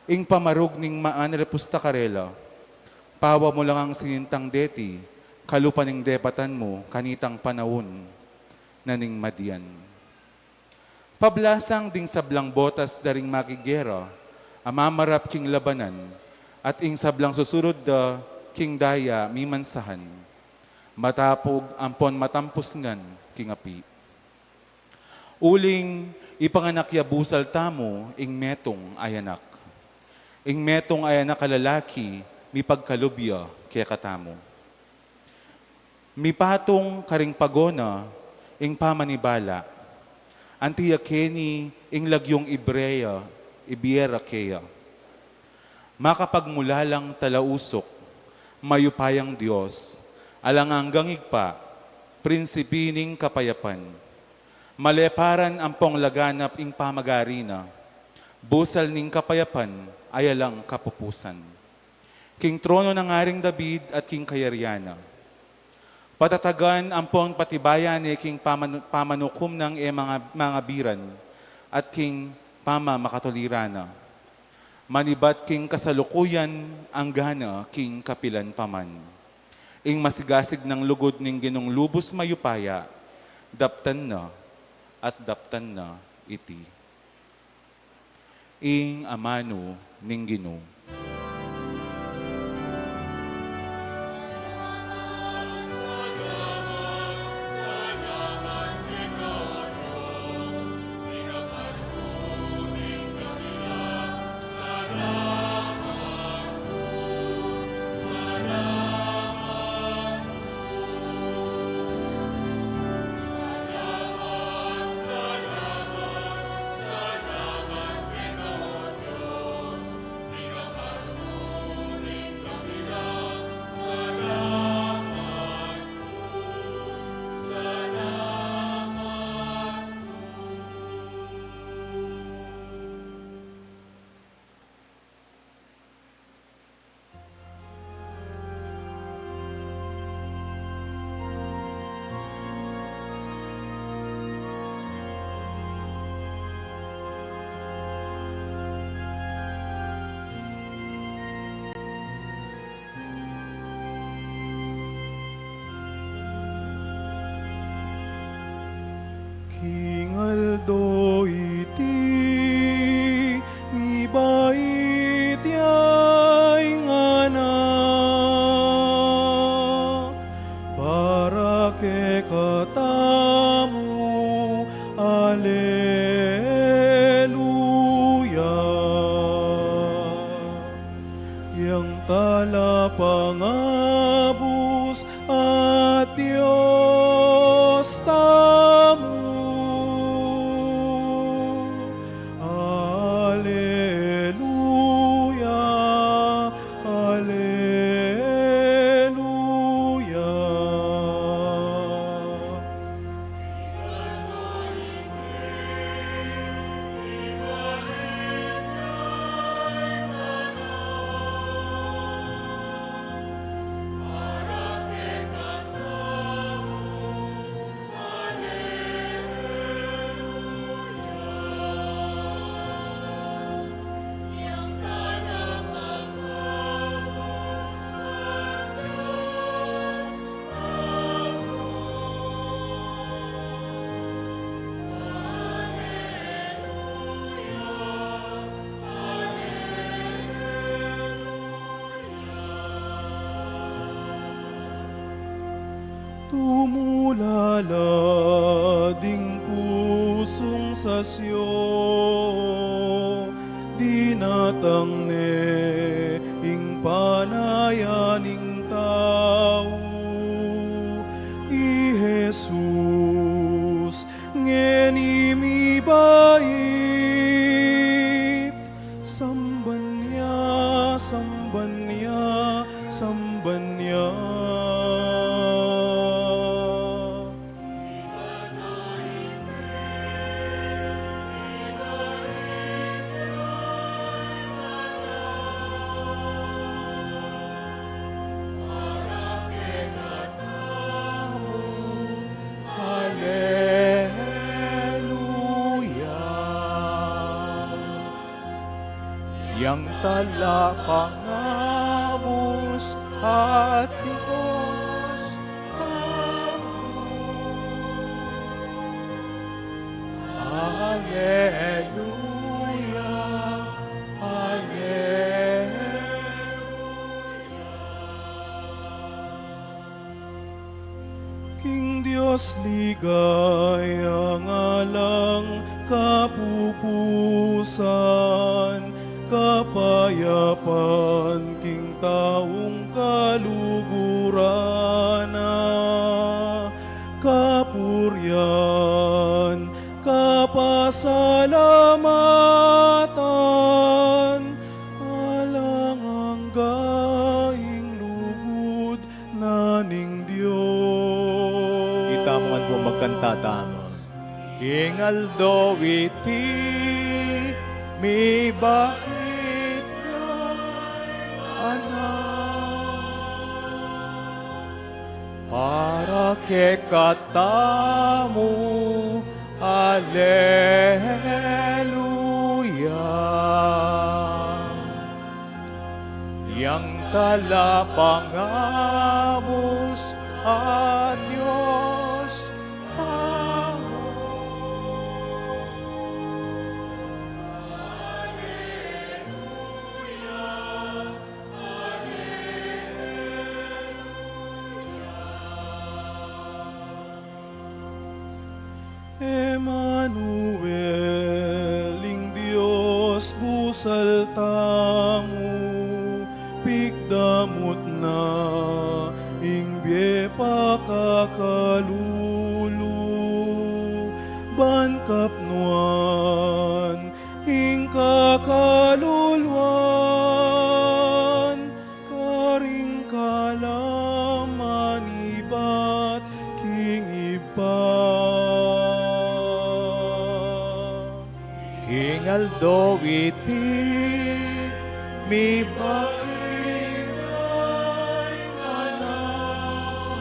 ing pamarug ning manrepusta karela. Pawa mu la ngang sinintang deti, kalupa ning depatan mu kanitang panaun na ning madian. Pablasang ding sablang botas da ring makigera a mamarap king labanan, at ing sablang susurud da king daya mimansahan, matapug ampon matampus ngan king api. Uling ipanganak ya busal tamu ing metung a anak. Ing metung a anak a lalaki mipagkalub ya kekatamu. Mipatung karing pago na ing pamanibala, anti ya keni ing lagyung Ibrea, Ibera keya. Makapagmulalang talausuk, mayupayang Dios, alang anggang Ibpa, Prinsipi ning kapayapan. Maleparan ampong laganap ing pamagari na, busal ning kapayapan a alang kapupusan. King trono na ngaring David at king kayarian na. Patatagan ampong patibayan ne king pamanu-, pamanukum nang e manga, mangabiran at king pamamakatuliran na. Manibat king kasalukuyan anggana king kapilan pa man. Ing masigasig nang lugud ning Ginung lubus mayupaya, daptan na at daptan na iti. Ing amanu ning Ginu. King aldo iti, mibait ya ing anak, Umulala ding pusung sasyo, dinatang ne ing panaya ning tau. I Jesus ngeni mibait, samban ya, samban ya, samban ya. Aleluya. Yang talapangabus a Dios tamu. Aleluya, aleluya. King Dios ligaya, alang kapupusan, kapayapan king taung kaluguran na, kapurian, kapasalamatan, alang angga ing lugud na ning Dios. Ita mu ngan pu magkanta tamu. King aldo iti, mibait yang anak para kekatamu. Aleluya. Yang talapangabus a Dios tamu. Emmanuel, ing Dios busal tamu, pikdamut na ing bie pakakalulu, ban kapnuan ing kakaluluan, karing kalam manibat king Ibpa. King aldo iti, mibait yang anak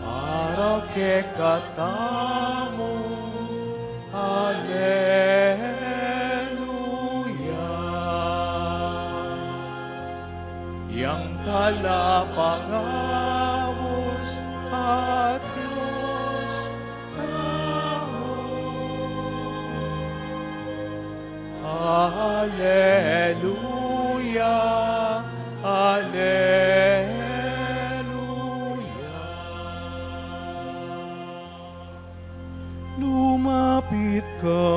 para kekatamu. Aleluya. Yang talapangabus a Dios tamu. Aleluya, aleluya. Lumapit ka,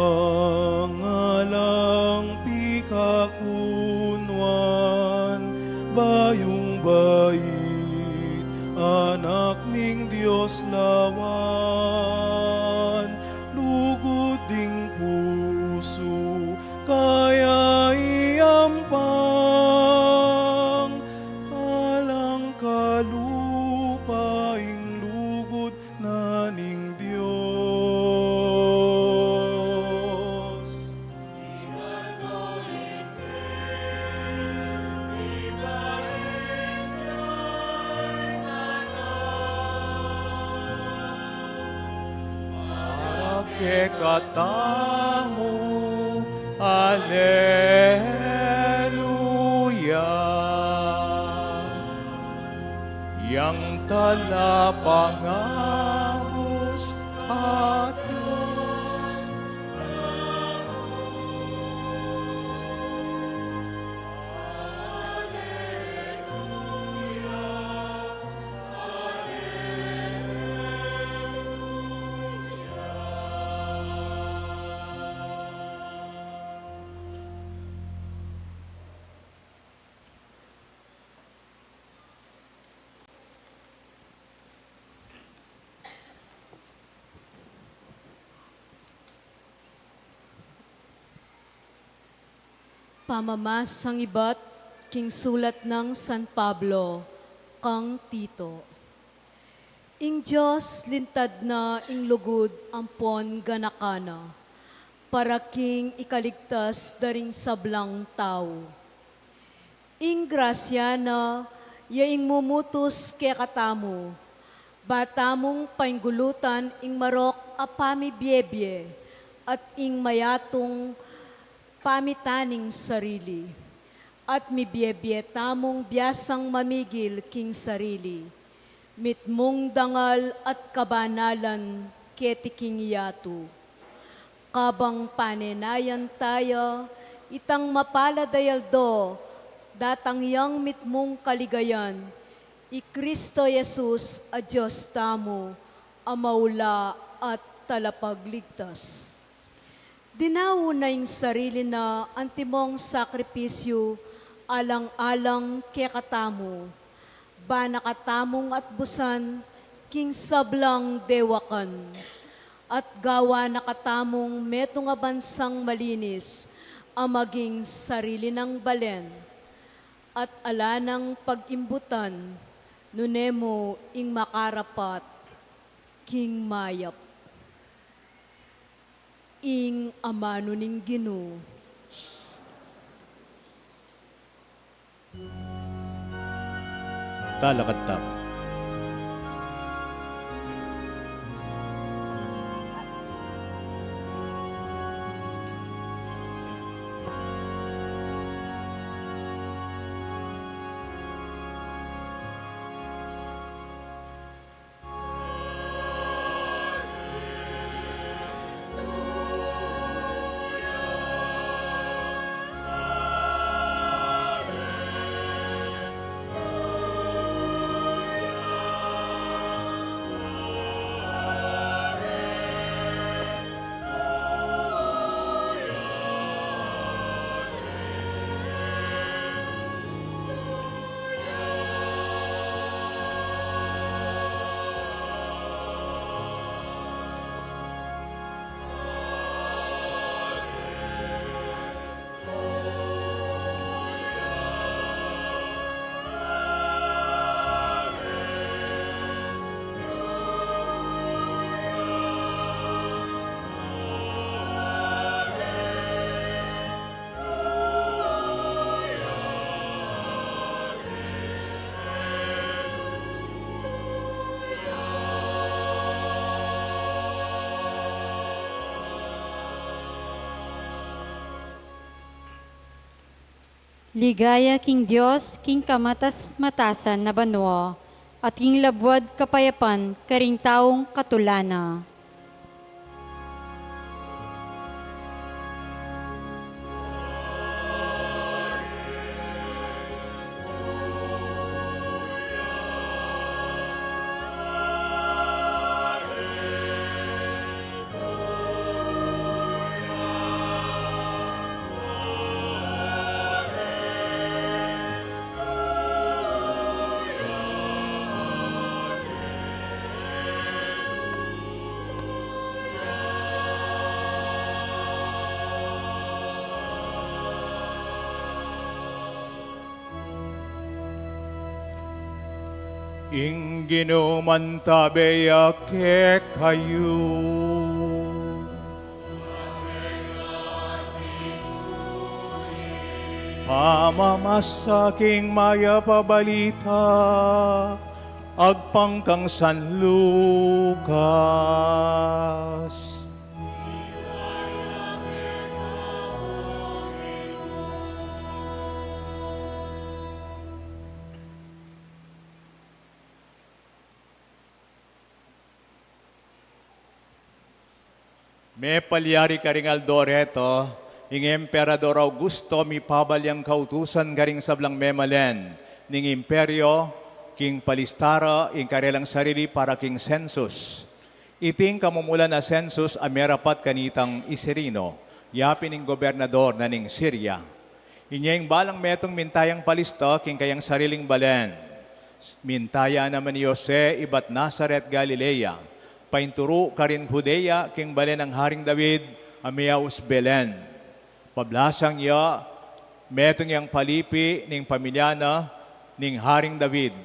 alang pikakunuan, bayung bait, Anak ning Dios lawan, lugud ding pusu ka ya iampang, alang kalupa ing lugud na ning Dios. Para kekatamu, aleluya. Yang talapangabus a Dios. Aleluya, Pamamasang ibat king sulat nang San Pablo kang Tito. Ing Dios lintad na ing lugud ampon ganaka na, para king ikaligtas da ring sablang tau. Ing grasya na ya ing mumutus kekatamu, ba tamung painggulutan ing marok a pamibiebie at ing mayatung pamitan ning sarili, at mibiebie tamung biasang mamigil king sarili, mitmung dangal at kabanalan keti king yatu. Kabang panenayan taya itang mapalad a aldo, datang yang mitmung kaligayan, i Kristo Jesus a Dios tamu, a maula at talapagligtas. Dinau na ing sarili na antimong sakripisyu alang-alang kekatamu, ba na katamung atbusan king sablang dewakan, at gawa na katamung metung a bansang malinis a maging sarili nang balen, at ala nang pag-imbutan, nune mu ing makarapat king mayap. Ing amanu ning Ginu. Talakad tamu. Ligaya king Dios, king kamatas-matasan a banua, at king labuad kapayapan karing taung katula na. Ing Ginu mantabe ya kekayu. Pamamasa king mayap a balita agpang kang San Lucas. Mepalyari karing aldo reto, ing Emperador Augusto mipabal yang kautusan karing sablang memalen ning imperio, king palista ra ing karelang sarili para king sensus. Iting kamumulan a sensus a merapat kanitang i Cirino, yapin ing gobernador na ning Siria. Inya ing balang metung minta yang palista king kayang sariling balen. Minta ya naman i Jose ibat Nazaret, Galilea, painturu karin Judea king balen nang Haring David, a miyaus Belen. Pablasang ya, Metung yang palipi ning pamilya na ning Haring David.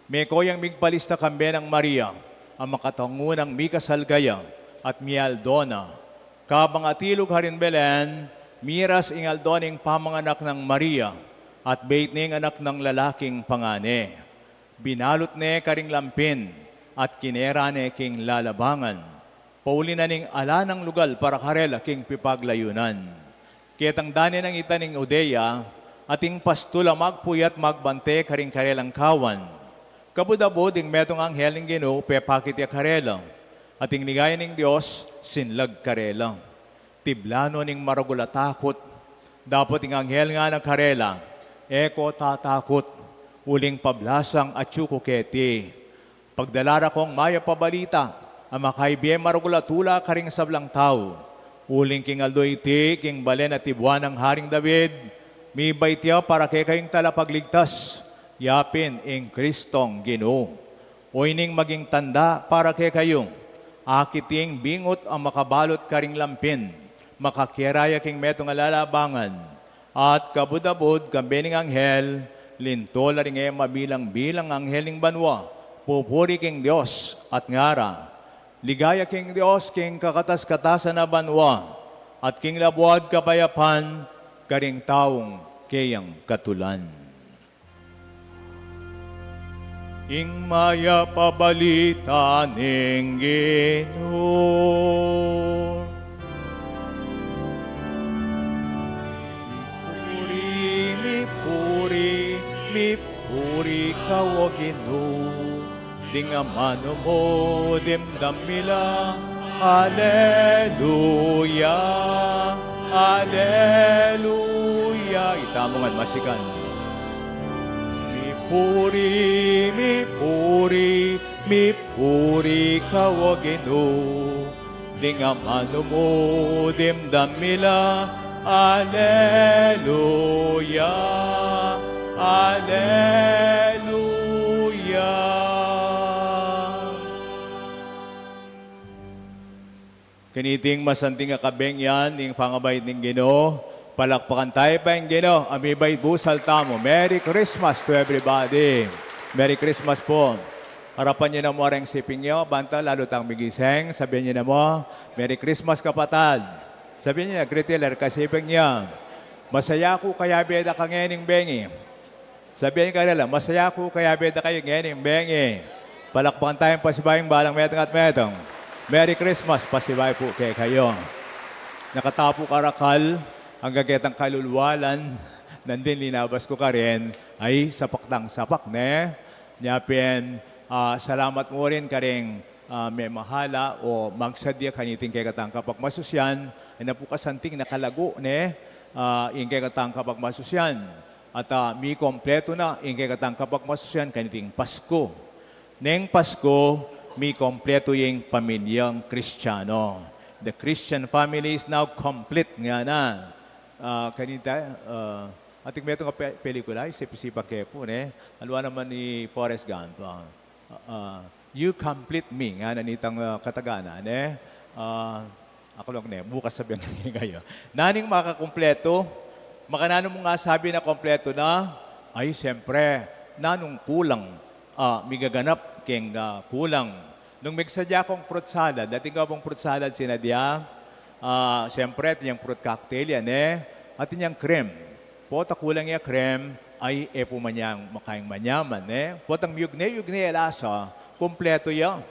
Meko yang migpalista kambe nang Maria, a makatangu nang mikasal kaya at mialdo na. Kabang atilug karin Belen, miras ing aldo ning pamanganak nang Maria, at beit ning anak nang lalaking pangane. Binalut ne karing lampin, at kinera ne king lalabangan. Pauli na ning ala nang lugal para karela king pipaglayunan. Ketang dane nang ita ning Judea, ating pastul a magpuyat magbante karing karelang kawan. Kabud-abud ing metung anghel ning Ginu pepakit ya karela, ating ligaya ning Dios sinlag karela. Tibla no ning maragul a takut. Dapot ing anghel ngana karela, "E ko tatakut, uling pablasang atyu ku keti. Pagdala ra kong mayap a balita a makaybe maragul a tula karing sablang tau. Uling king aldo iti, king balen a tibuan nang Haring David, mibait ya para kekayung talapagligtas, yapin ing Kristong Ginu. Oyni ing maging tanda para kekayu, akit ing bingut a makabalut karing lampin, makakera ya king metung a lalabangan." At kabud-abud kambe ning anghel, linto la ring e mabilang-bilang a anghel ning banua, pupuri king Dios at ngara, "Ligaya king Dios king kakatas-katasan a banua, at king labuad kapayapan karing taung keyang katulan." Ing mayap a balita ning Ginu. Mipuri, mipuri, mipuri ka, o Ginu. Ding amanu mu dimdam mi la. Aleluya, aleluya. Itamu ngan masikan. Mipuri, mipuri, mipuri ka, o Ginu. Ding amanu mu dimdam mi la. Aleluya, aleluya. Kaniting masanting a kabeng yan ing pangabait ning Ginu. Palakpakan tayu pa ing Ginu a mibait busal tamu. Merry Christmas to everybody. Merry Christmas pu. Arapan yu namu reng siping yu, banta lalu tang migising, sabian yu namu, "Merry Christmas, kapatad." Sabian yu, greet yu la reng kasiping yu. "Masaya ku kayabe da ka ngening bengi." Sabian yu karela, "Masaya ku kayabe da kayu ngening bengi." Palakpakan tayung pasibayu ing balang metung at metung. Merry Christmas, pasibayu pu kekayu. Nakatapu karakal, anggang ketang kalulwalan, nandin linabas ku karin, ay sapak tang sapak, ne? Nya pin, ah, salamat mu rin karing, ah, memahala o magsadya kaniting kekatang kapagmasusyan, ay na pu kasanting nakalagu, ne? Ah, ing kekatang kapagmasusyan. At, ah, mikompletu na ing kekatang kapagmasusyan kaniting Pasku. Neng Pasku, mikompletu ing pamilyang Kristiyanu. The Christian family is now complete, ngana. Ah, kanita, ah, ating metung a pe-, pelikula, isip-isipan ke pu, ne? Aliwa naman ning Forrest Gump, ah. Ah, "You complete me," ngana nitang, ah, katagalan, ne? Ah, aku lang, ne, bukas sabian ke kayu. Nanu ing makakumpletu? Makananu mung asabi na kumpletu na? Ay, siyempre, nanung kulang, ah, migaganap keng, ah, kulang. Nung migsadya kung fruit salad, atin ka pung fruit salad sinadya? Ah, siyempre, atin yang fruit cocktail yan, ne? Atin yang cream. Potang kulang ya cream, ay, e pu manyang makaing manyaman, ne? Potang miyugne-yugne ya lasa, kumpletu ya.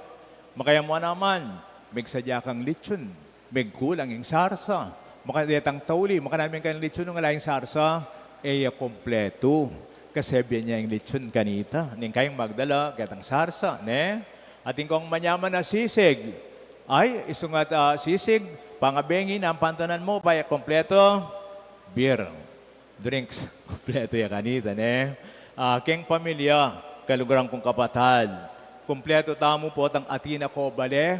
Makaya mu naman, migsadya kang litson, migkulang ing sarsa. Makadetang tauli, makananu kang litson nung ala ing sarsa, e ya kumpletu. Kasebian ya ing litson kanita, ning kayang magdala ketang sarsa, ne? Atin kung manyaman a sisig. Ay, isungat, ah, sisig, pangabengi, nanu pang tanan mu, paya kumpletu, beer. Drinks, kumpletu ya kanita, ne? Ah, keng pamilya, kaluguran kung kapatad, kumpletu tamu, potang atin na kung bale,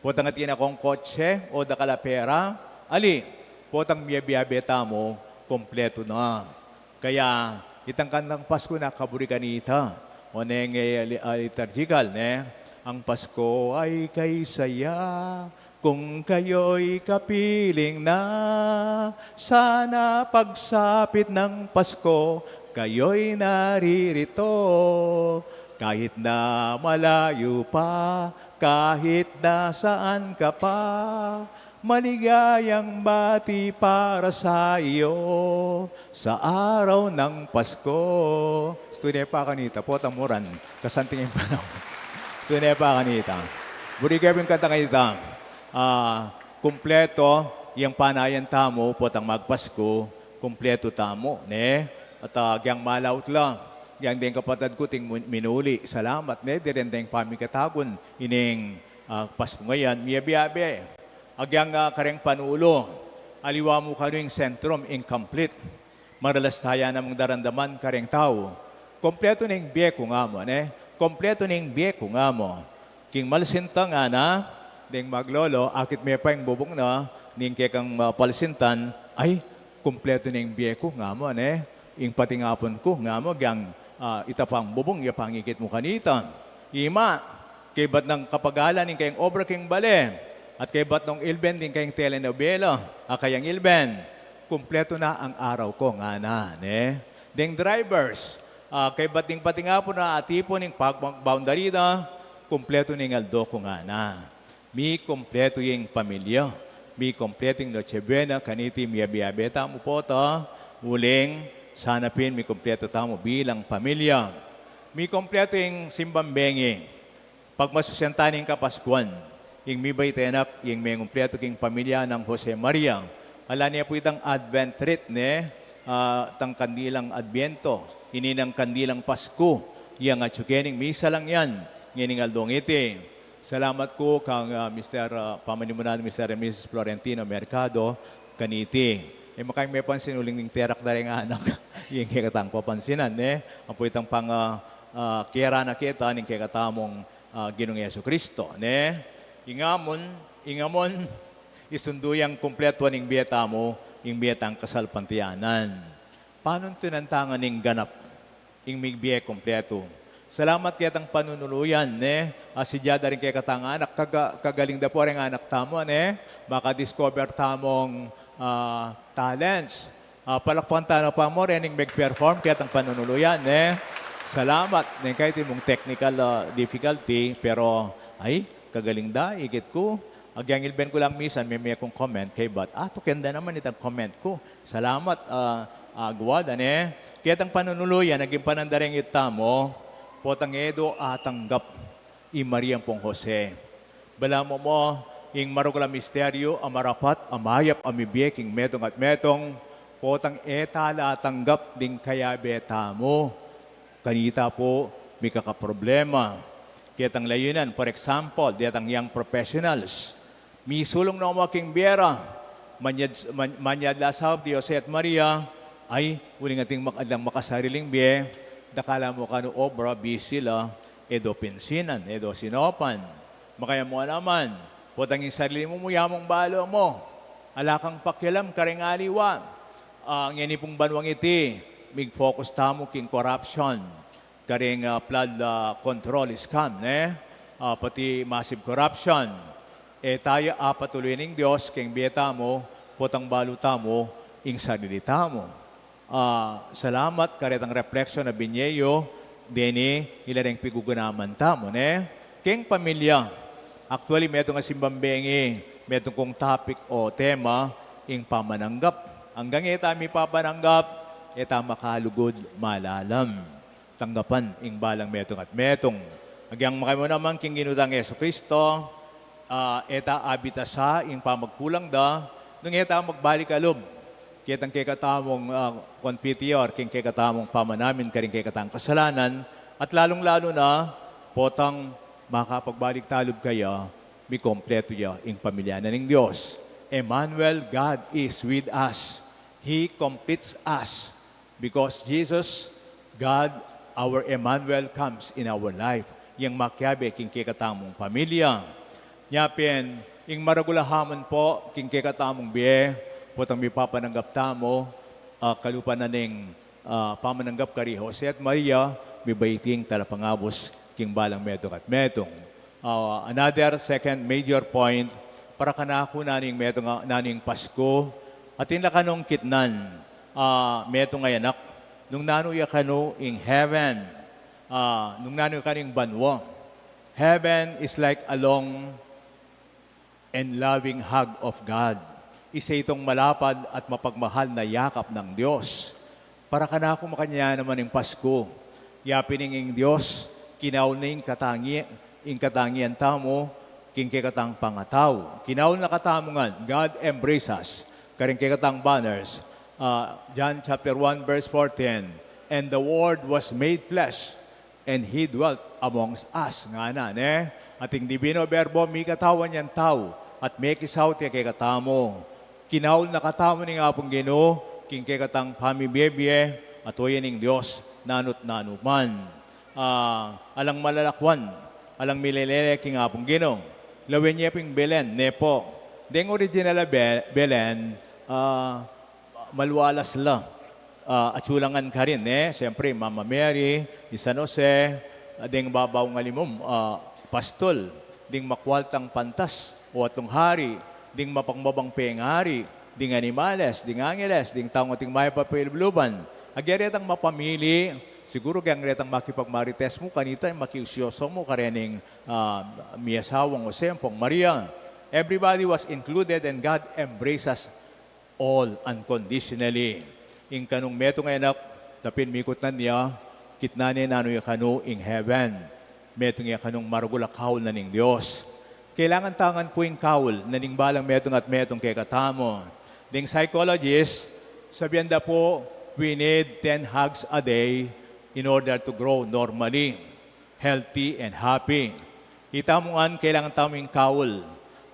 potang atin na kung kotse, o dakal a pera, ali, potang miyabe-yabe tamu, kumpletu na. Kaya, itang kantang Pasku na kaburi kanita, o neng, eh, li-, ah, liturgical, ne? Ang Pasko ay kay saya, Kung kayo'y kapiling na, sana pagsapit ng Pasko, kayo'y naririto. Kahit na malayo pa, kahit nasaan ka pa, maligayang bati para sa iyo sa araw ng Pasko. Stune pa kanita, potang muran, kasanting ing panahun. Stune pa kanita. Buri ke pin kanta kanita. Ah, kumpleto yang panayan tamu, potang magpasku, kumpleto tamu, ne? At, ah, agyang malaut la, agyang deng kapatad ku ting mun-, minuli, salamat, ne? Diren deng pamikatagun ining, ah, Pasku ngayan, miyabe-abe. Agyang, ah, kareng panulu, aliwa mu kanu ing sentrum, ing complete. Maralas taya namang daramdaman kareng tau. Kompletu ning bie ku, nga mu, ne? Kompletu ning bie ku, nga mu. King malsinta ngana, deng maglolo, akit me pa ing bubung na, ning kekang, ah, palsintan, ay, kompletu ning bie ku, nga mu, ne? Ing patingapun ku, nga mu, agyang, ah, ita pang bubung, ya pangikit mu kanita. Ima, kaybat nang kapagalan ning kayang obra king bale, at kaybat nong ilben ning kayang telenovela, a kayang ilben, kumpletu na ang araw ku, ngana, ne? Deng drivers, ah, kaybat ning patingapun na atipun ning pag-, boundary na, kumpletu ning aldo ku, ngana. Mikumpletu ing pamilya, mikumpletu ing Noche Buena, kaniti miyabe-abe tamu pota, uling, sana pin mikumpletu tamu bilang pamilya. Mikumpletu ing simbang bengi, pagmasusian ta ning Kapaskuan, ing mibait a anak, ing mengumpletu king pamilya nang Jose Maria. Ala ne pu itang Advent wreath, ne? Ah, tang kandilang Adbiento, ini nang kandilang Pasku, yang atyu ke ning misa lang yan, ngening aldong iti. Salamat ku kang, ah, Mister, ah, pamanimunan, Mister and Missus Florentino Mercado, kaniti. E, makayang mepansin uling ning terak da reng anak, ing kekatang papansinan, ne? Ampo itang pang, ah, ah, kera na kita ning kekatamung, ah, Ginung Jesu Kristo, ne? Ing amun, ing amun, isundu yang kumpletuan ing bie tamu, ing bie tang kasalpantayanan. Panuntunan ta ngan ing ganap, ing migbie kumpletu. Salamat ketang panunuluyan, ne? Asidya da ring kekatang anak, kaga-, kagaling da pu reng anak tamu, ne? Makadiscover tamung, ah, talents. Ah, palakpakan ta na pa mu rening meg-perform ketang panunuluyan, ne? Salamat, neng kaybat mung technical, ah, difficulty, pero, ay, kagaling da, ikit ku. Agyang ilben ku lang misan, meme kung comment, kaybat, ah, tuken da naman itang comment ku. Salamat, ah, ah, agwa da, ne? Ketang panunuluyan, naging panandareng itamu, potang e do atanggap i Maria ampong Jose. Balamu mu, ing maragul a misteryu a marapat a mayap a mibie king metung at metung, potang e ta la atanggap ding kayabe tamu. Kanita pu, mikakaproblema. Ketang layunan, for example, detang young professionals, misulung no mu king bie ra, manyad, man-, manyad la saup di Jose at Maria, ay, uling ating mak-, adlang makasariling bie, dakal la mu kanu obra, busy la, e do pinsinan, e do sinopan. Makaya mu naman, potang ing sarili mu, mu ya mung balu mu. Ala kang pakialam kareng aliwa. Ah, ngeni pung banuang iti, mig-focus tamu king corruption, kareng, ah, flood, ah, control scam, ne? Ah, pati massive corruption. E taya apatuluyan ning Dios keng bie tamu, potang balu tamu, ing sarili tamu. Ah, salamat karetang reflection a binye yu, deni ila reng pigugunaman tamu, ne? Keng pamilya, actually, metung a simbang bengi, metung kung topic o tema, ing pamananggap. Anggang e ta mipapananggap, e ta makalugud malalam. Tanggapan ing balang metung at metung. Agyang makaimu naman king Ginu tang Jesu Kristo, ah, e ta abitasa ing pamagkulang da, nung e ta magbalik a lub ketang kekatamung, ah, confiteor, king kekatamung pamanamin karing kekatang kasalanan, at lalung-lalu na, potang makapagbalik ta lub kaya, mikumpletu ya ing pamilya na ning Dios. Emmanuel, God is with us. He completes us. Because Jesus, God, our Emmanuel, comes in our life. Yang makiabe king kekatamung pamilya. Nya pin, ing maragul a hamun pu, king kekatamung bie, potang mipapananggap tamu, ah, kalupa na ning, ah, pamananggap kari Jose at Maria, mibait ing talapangabus king balang metung at metung. Ah, another second major point, Para kanaku nanu ing metung a, nanu ing Pasku, atin la kanung kitnan, ah, metung a anak, nung nanu ya kanu ing heaven, ah, nung nanu ya kanu ing banua. Heaven is like a long and loving hug of God. Isa itong malapad at mapagmahal na yakap ng Diyos. Para kanaku makanyan naman ing Pasku. Ya pin ing Dios, kinaul na ing katangi-, ing katangian tamu, king kekatang pangatau. Kinaul na katamu ngan, God embrace us. Karing kekatang banners, ah, John chapter one verse fourteen, "And the Word was made flesh, and He dwelt amongst us," ngana, ne? Ating Divino Verbo, mikatawan yang tau, at mekisaut ya kekatamu. Kinaul na katamu ning Apung Ginu, king kekatang pamibie-bie, at oyan ning Dios, nanu't nanu man. Ah, alang malalakwan, alang milelele king Apung Ginu. Lawen ye ping Belen, ne po. Deng original a Be-, Belen, ah, malualas la. Ah, atsu la ngan karin, ne? Siyempre, Mama Mary, i San Jose, ah, deng babaw nga limum, ah, pastol, deng makwaltang pantas, o atlung hari, deng mapagmabang pengari, deng animales, deng angeles, deng taung ating mayap a pailubluban. Agya retang mapamili, siguru agya retang makipagmarites mu, kanita, makiusyoso mu, karening, ah, miasawang Jose ampong Maria. Everybody was included and God embraces all unconditionally. Ing kanung metung a anak, dapin mikutnan ya, kitnan ne nanu ya kanu ing heaven. Metung ya kanung maragul a kaul na ning Dios. Kailangan ta ngan pu ing kaul na ning balang metung at metung kekatamu. Ding psychologist, sabian da pu, we need ten hugs a day in order to grow normally, healthy, and happy. Itamu ngan, kailangan tamu ing kaul.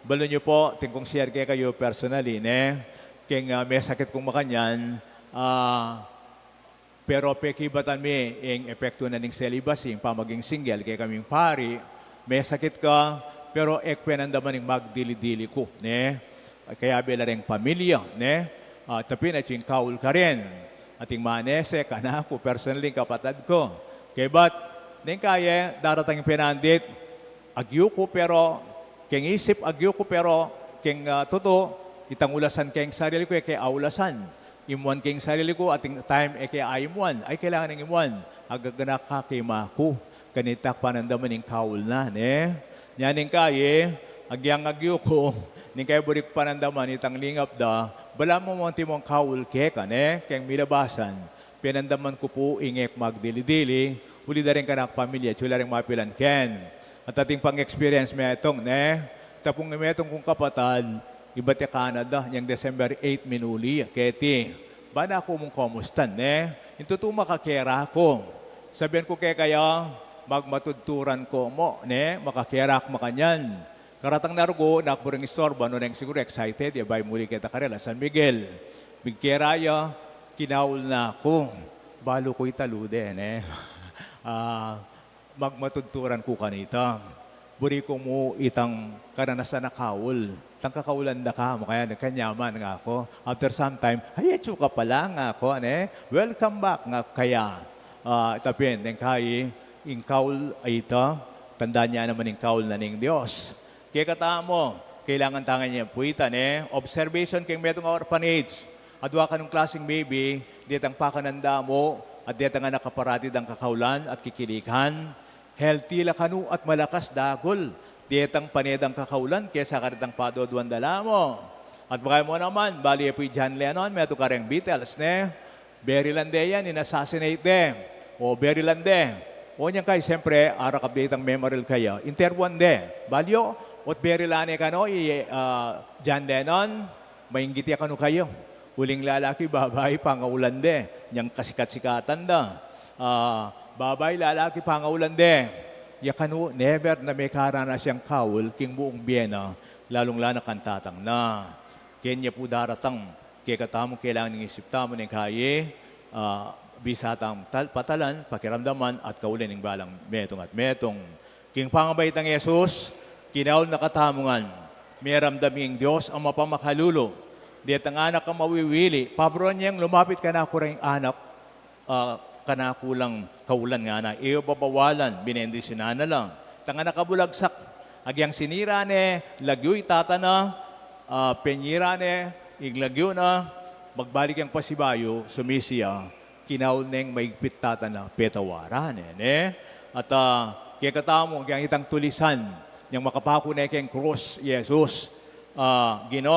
Balu yu pu, atin kung share kekayu personally, ne? Keng, ah, mesakit kung makanyan, ah, pero pekibatan mi ing epektu na ning celibacy, ing pamaging single, kekaming pari, mesakit ka, pero e ku penandaman ing magdili-dili ku, ne? Kayabe la reng pamilya, ne? Ah, tapi na ing kaul karin. Ating manese, kanaku, personally, ing kapatad ku. Kaybat, neng kaye, daratang ing penandit, agyu ku pero, keng isip agyu ku pero, keng, ah, tutu, itang ulasan keng sarili ku, e ke aulasan. Imuan keng sarili ku, ating time, e ke aimuan. Ay, kailangan ing imuan. Agaganaka keng ima ku. Kanita ku panandaman ing kaul na, ne? Nya neng kaye, agyang agyu ku, neng kaye buri ku panandaman itang lingap da, balamu mu antimong kaul keka, ne? Keng milabasan, penandaman ku pu ing e ku magdili-dili, uli da reng kanaku pamilya, atsu la reng mapilan ken. At ating pang-experience metung, ne? Tapung metung kung kapatad, ibat ya Canada, nyang December eight minuli ya keti. Bana ku mung komustan, ne? Ing tutu makakera ku. Sabian ku kekaya, magmatudturan ku mu, ne? Makakera ku makanyan. Karatang na rugu, naku buring istorbo, nune siguru excited ya, bayu muli keta karela San Miguel. Migkera ya, kinaul na ku. Balu ku ita lude, ne? Ah, magmatudturan ku kanita. Buri ku mu itang karanasan a kaul. Tang kakaulan da ka, makaya nagkanyaman ngaku. After some time, "Ay, atsu ka pala," ngaku, ne? "Welcome back," ngaku kaya. Ah, ita pin, neng kayi, ing kaul a ita, tanda ne naman ing kaul na ning Dios. Kekatamu, kailangan ta ngan ya pu ita, ne? Observation keng metung a orphanage. Adwa kanung klaseng baby, detang pakanan da mu, at detang anak a parati dang kakaulan at kikilikan. Healthy la kanu at malakas dagul detang pane dang kakaulan kesa karetang paduaduan da la mu. At baka mu naman, balu ye pu i John Lennon, metung kareng Beatles, ne? Barry lang de yan, in-assassinate de. O, Barry lang de. O, nyang kayi, siyempre, arakap de itang memorial kaya. Interuan de. Balu yu, ot Barry la ne kanu, i, ah, John Lennon, mainggit ya kanu kaya. Uling lalaki, babai, pangaulan de. Nyang kasikat-sikatan da. Ah, babai, lalaki, pangaulan de. Ya kanu, never na mekaranas yang kaul, king buung bie na, lalung-lalu na kang tatang na. Kenya pu daratang, kekatamu kailangan ing isip tamu neng kayi, ah, bisa tang tal-, patalan, pakiramdaman, at kaulan ning balang metung at metung. King pangabaitang Jesus, kinaul na katamu ngan, meramdam ing Dios a mapamakalulu, detang anak a mawiwili, paburuan yang lumapit kanaku reng anak, ah, kanaku lang kaulan ngana, e yu babawalan, binendisyonan na la. Itang anak a bulagsak, Agyang sinira ne lagyu i tata na, ah, penyira ne ing lagyu na, magbalik yang pasibayu, sumisi ya, kinaul neng maigpit tata na, petawaran ne, ne? At, ah, kekatamu, agyang itang tulisan, yang makapaku ne keng krus, Jesus, ah, Ginu,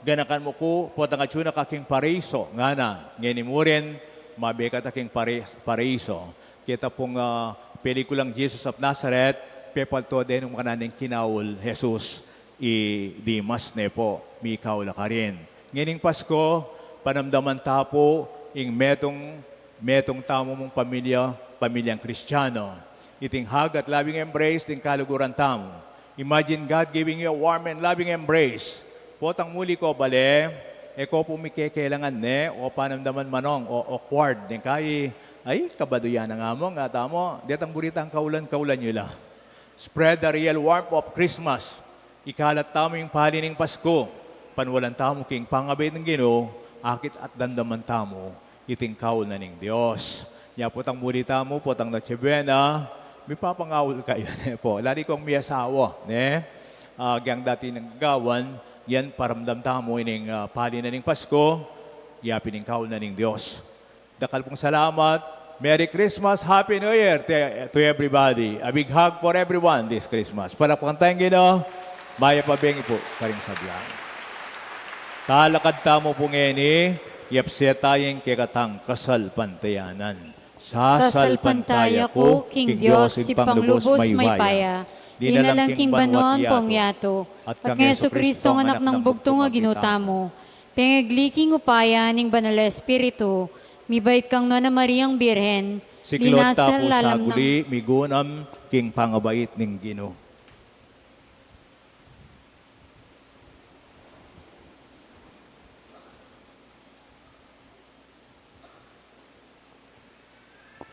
ganakan mu ku, potang atyu na ka king paraiso, ngana, ngeni murin, mabe ka ta king pare-, paraiso. Keta pung, ah, pelikulang Jesus of Nazareth, pepalto de nung makananu neng kinaul Jesus i Dimas ne pu, mikaul la karin. Ngening Pasko, panamdaman ta pu ing metung, metung tamu mung pamilya, pamilyang Kristiano. Iting hug at loving embrace, iting kaluguran tamu. Imagine God giving you a warm and loving embrace. Potang muli ko bale, e ko pu mikekelangan ne, o panamdaman manung, o awkward, ne kai, ay, kabadu ya nang amu, ngatamu, detang buri tang kaulan, kaulan yu la. Spread the real warmth of Christmas. Ikalat tamu ing pali ning Pasko. Panualan tamu king pangabait ning Ginu, akit at damdaman tamu iting kaul na ning Dios. Nya potang muli tamu, potang Noche Buena, mipapangaul kayu ne pu. Lali kung miyasawa, ne? Ah, agyang dati nang gagawan, yan paramdam tamu ining, ah, pali na ning Pasko, yapin ing kaul na ning Dios. Dakal pung salamat. Merry Christmas, Happy New Year to, to everybody. A big hug for everyone this Christmas. Palakpakan tayang Ginu, mayap a bengi pu karing sablang. Talakad tamu pu ngeni, yapse taya ing kekatang kasalpantayanan. Sasalpantaya ku king Dios Ibpang lubus mayupaya, linalang king banua ampong yatu, at kang Jesucristo, anak nang bugtung a Ginu tamu, pengagli king upaya ning Banal a Espiritu, mibait kang Nuan a Mariang Birhen, siklaud ta pu saguli, migunam king pangabait ning Ginu.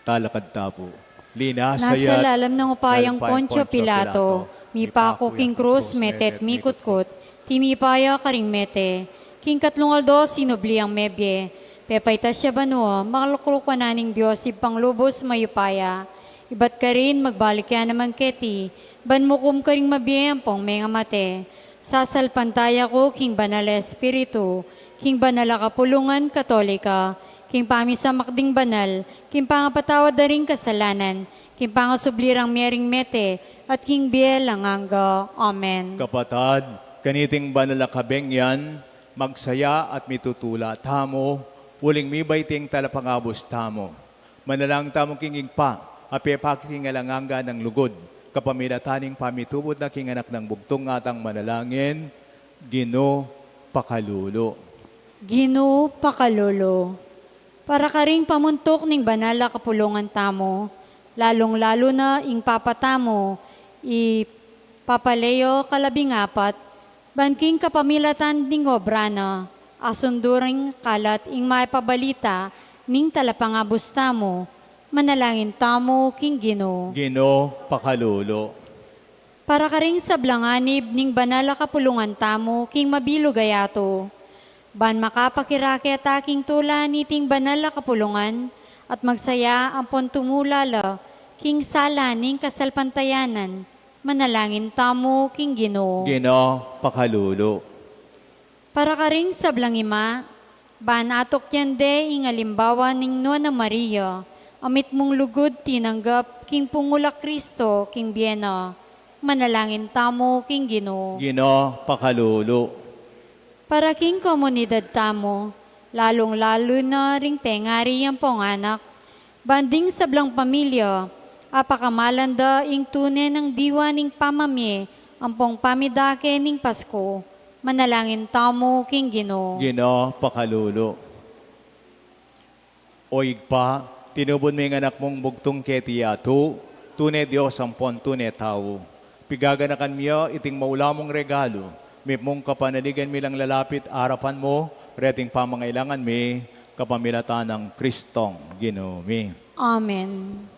Talakad ta pu. Linasa ya lalam ning upayang Poncio Pilato, mipaku king krus, mete at mikutkut, tinipa ya karing mete, king katlung aldo sinubli yang mebie, pepaitas ya banua, malukluk wanan ning Dios Ibpang lubus mayupaya, ibat karin magbalik ya naman keti, ban mukum karing mabie ampong mengamate. Sasalpantaya ku king Banal a Espiritu, king banal a kapulungan Katolika, king pamisamak ding banal, king pangapatawad da ring kasalanan, king pangasubli rang mie ring mete, at king bie alang angga. Amen. Kapatad, kaniting banal a kabengyan, magsaya at mitutula tamu, uling mibait ing talapangabus tamu. Manalangin tamu king Ibpa, a pepakit king alang angga nang lugud, kapamilatan ning pamitubud na king Anak nang bugtung a atang manalangin, Ginu, pakalulu. Ginu, pakalulu. Para karing pamuntuk ning banal a kapulungan tamu, lalung-lalu na ing Papa tamu, i Papa Leo kalabing apat, ban king kapamilatan ning obra na, asundu ring kalat ing mayap a balita ning talapangabus tamu, manalangin tamu king Ginu. Ginu, pakalulu. Para karing sablang anib ning banal a kapulungan tamu king mabilug a yatu, ban makapakiraket a king tula niting banal a kapulungan, at magsaya ampon tumulala king sala ning kasalpantayanan, manalangin tamu king Ginu. Ginu, pakalulu. Para karing sablang ima, ban atukyan de ing alimbawa ning Nuan a Maria, a mitmung lugud tinanggap king pungul a Kristo king bie na, manalangin tamu king Ginu. Ginu, pakalulu. Para king komunidad tamu, lalung-lalu na ring pengari ampong anak, ban ding sablang pamilya, apakamalan da ing tune nang diwa ning pamamie ampong pamidake ning Pasko, manalangin tamu king Ginu. Ginu, pakalulu. O Ibpa, tinubud me ing Anak mung bugtung keti yatu, tune Dios ampon tune tau. Pigaganakan mi ya iting maula mung regalu, mipmung kapanaligan mi lang lalapit arapan mu, reting pamangailangan mi, kapamilatan nang Kristong Ginu mi. Amen.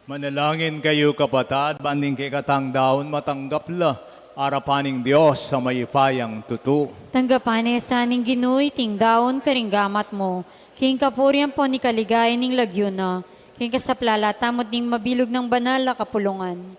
Manalangin kayu, kapatad, ban ding kekatang daun matanggap la arapan ning Dios a mayupayang tutu. Tanggapan na sa ning Ginu iting daun karing gamat mu, king kapurian ampon king kaligayan ning lagyu na, king kasaplalan tamu at ning mabilug nang banal a kapulungan.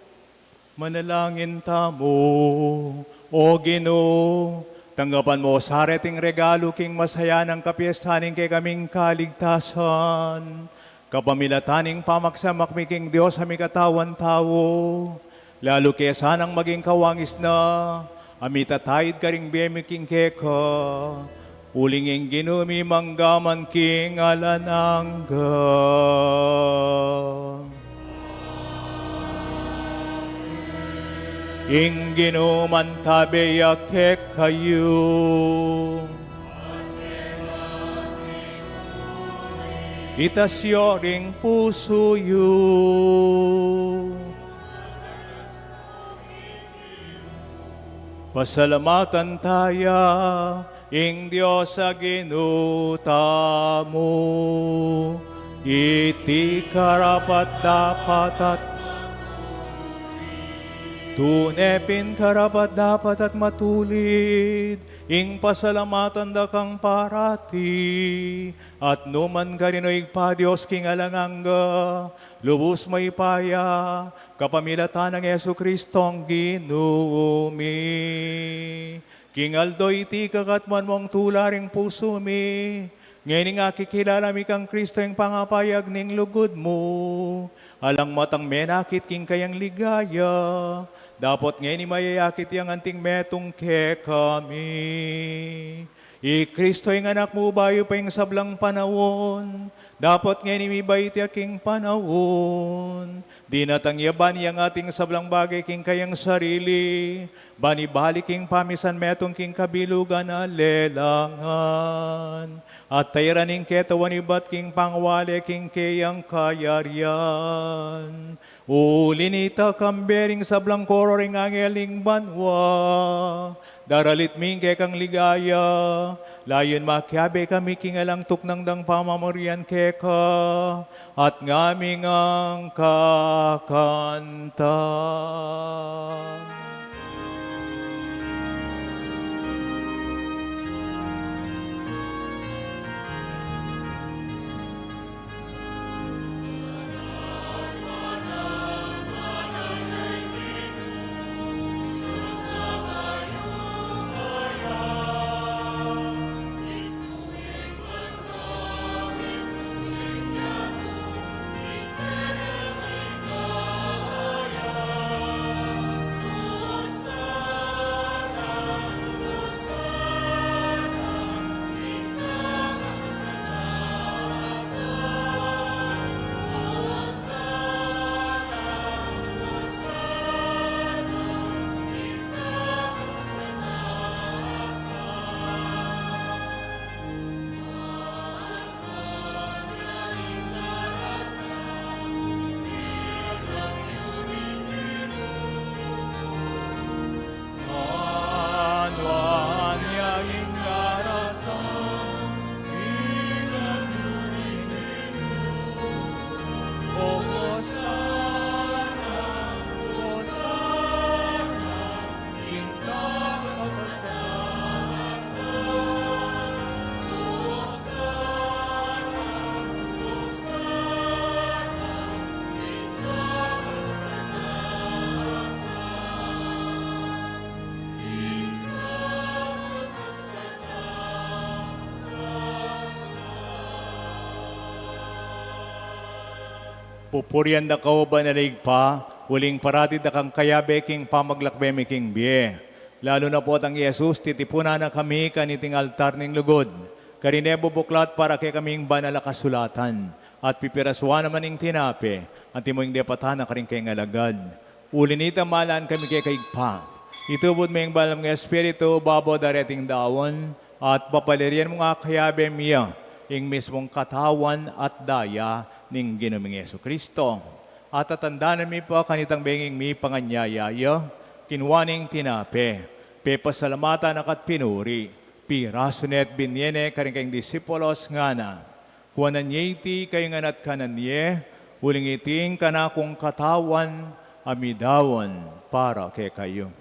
Manalangin tamu. O Ginu, tanggapan mu sa reting regalu king masayanang kapiestan ning kekaming kaligtasan, kapamilatan ning pamagsamak mi king Dios a mikatawan tau, lalu ke sanang maging kawangis na a mitataid karing bie mi king keka, uling ing Ginu mi mangga man king alang angga. Ing Ginu mantabe ya kekayu. Itas yu ring pusu yu. Pasalamatan taya ing Dios a Ginu tamu. Iti karapat-dapat at tune pin karapat-dapat at matulid ing pasalamatan da kang parati at nu man karin, o Ibpa, Dios king alang angga, lubus mayupaya, kapamilatan nang Jesucristong Ginu mi. King aldo iti ikakatmuan mung tula ring pusu mi, ngeni akikilala mi kang Cristo ing pangapayag ning lugud mu, alang matang menakit king kayang ligaya, dapot ngeni mayayakit yang anting metung kekami. I Cristo ing Anak mu, bayu pa ing sablang panaun, dapot ngeni mibait ya king panaun, dinatang ya ban iyangat ing sablang bage king kayang sarili, ban ibalik ing pamisan metung king kabilugan a lelangan. At tairan ing ketawan ibat king pangwale king keyang kayarian. Uli nita, kambe ring sablang koro ring angel ning banua, daralit mi ing kekang ligaya, layun makiabe kami king alang tuknang dang pamamurian keka, at ngaming kakanta. Pupurian da ka, O Banal a Ibpa, uling parati da kang kayabe king pamaglakbe mi king bie. Lalu na pu itang i Jesus, titipunan na kami kaniting altar ning lugud. Karine bubuklat para kekaming banal a kasulatan, at pipirasuan na man ing tinape, at imung depatan na karing kayang alagad. Uli nita, malan kami keka, Ibpa. Itubud mu ing banal mung Espiritu babo da reting daun, at papalirian mung akayabe mi ya ing mismung katawan at daya ning Ginu ming Jesucristo. At tatandanan mi pu kanitang benging mipanganyaya ya, kinua ne ing tinape, pepasalamatan na ka at pinuri, pirasu ne at binie ne karing kayang disipulos, ngana: Kuanan ye iti kayu ngan at kanan ye, Uling iti ing kanakung katawan a midaun para kekayu.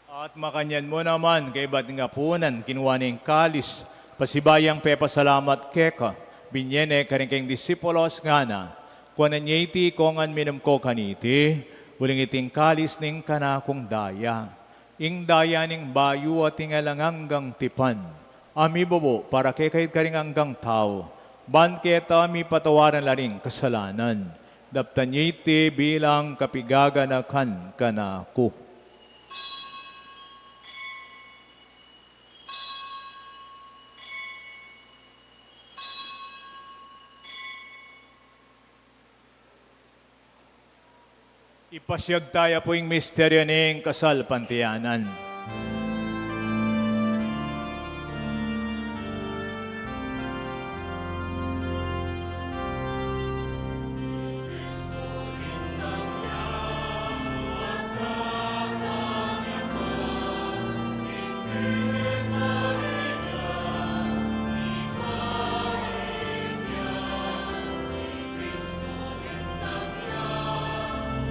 At makanyan mu naman, kaybat ning apunan, kinua ne ing kalis, pasibayu yang pepasalamat keka, binye ne karing kayang disipulos, ngana: Kuanan ye iti kongan minum ko kaniti, uling iti ing kalis ning kanakung daya, ing daya ning bayu at ing alang anggang tipan, a mibubu para kekayu at karing anggang tau, ban keta mipatawaran la ring kasalanan. Daptan ye iti bilang kapigaganakan kanaku. Ipasiag taya pu ing misteryu ning kasalpantayanan.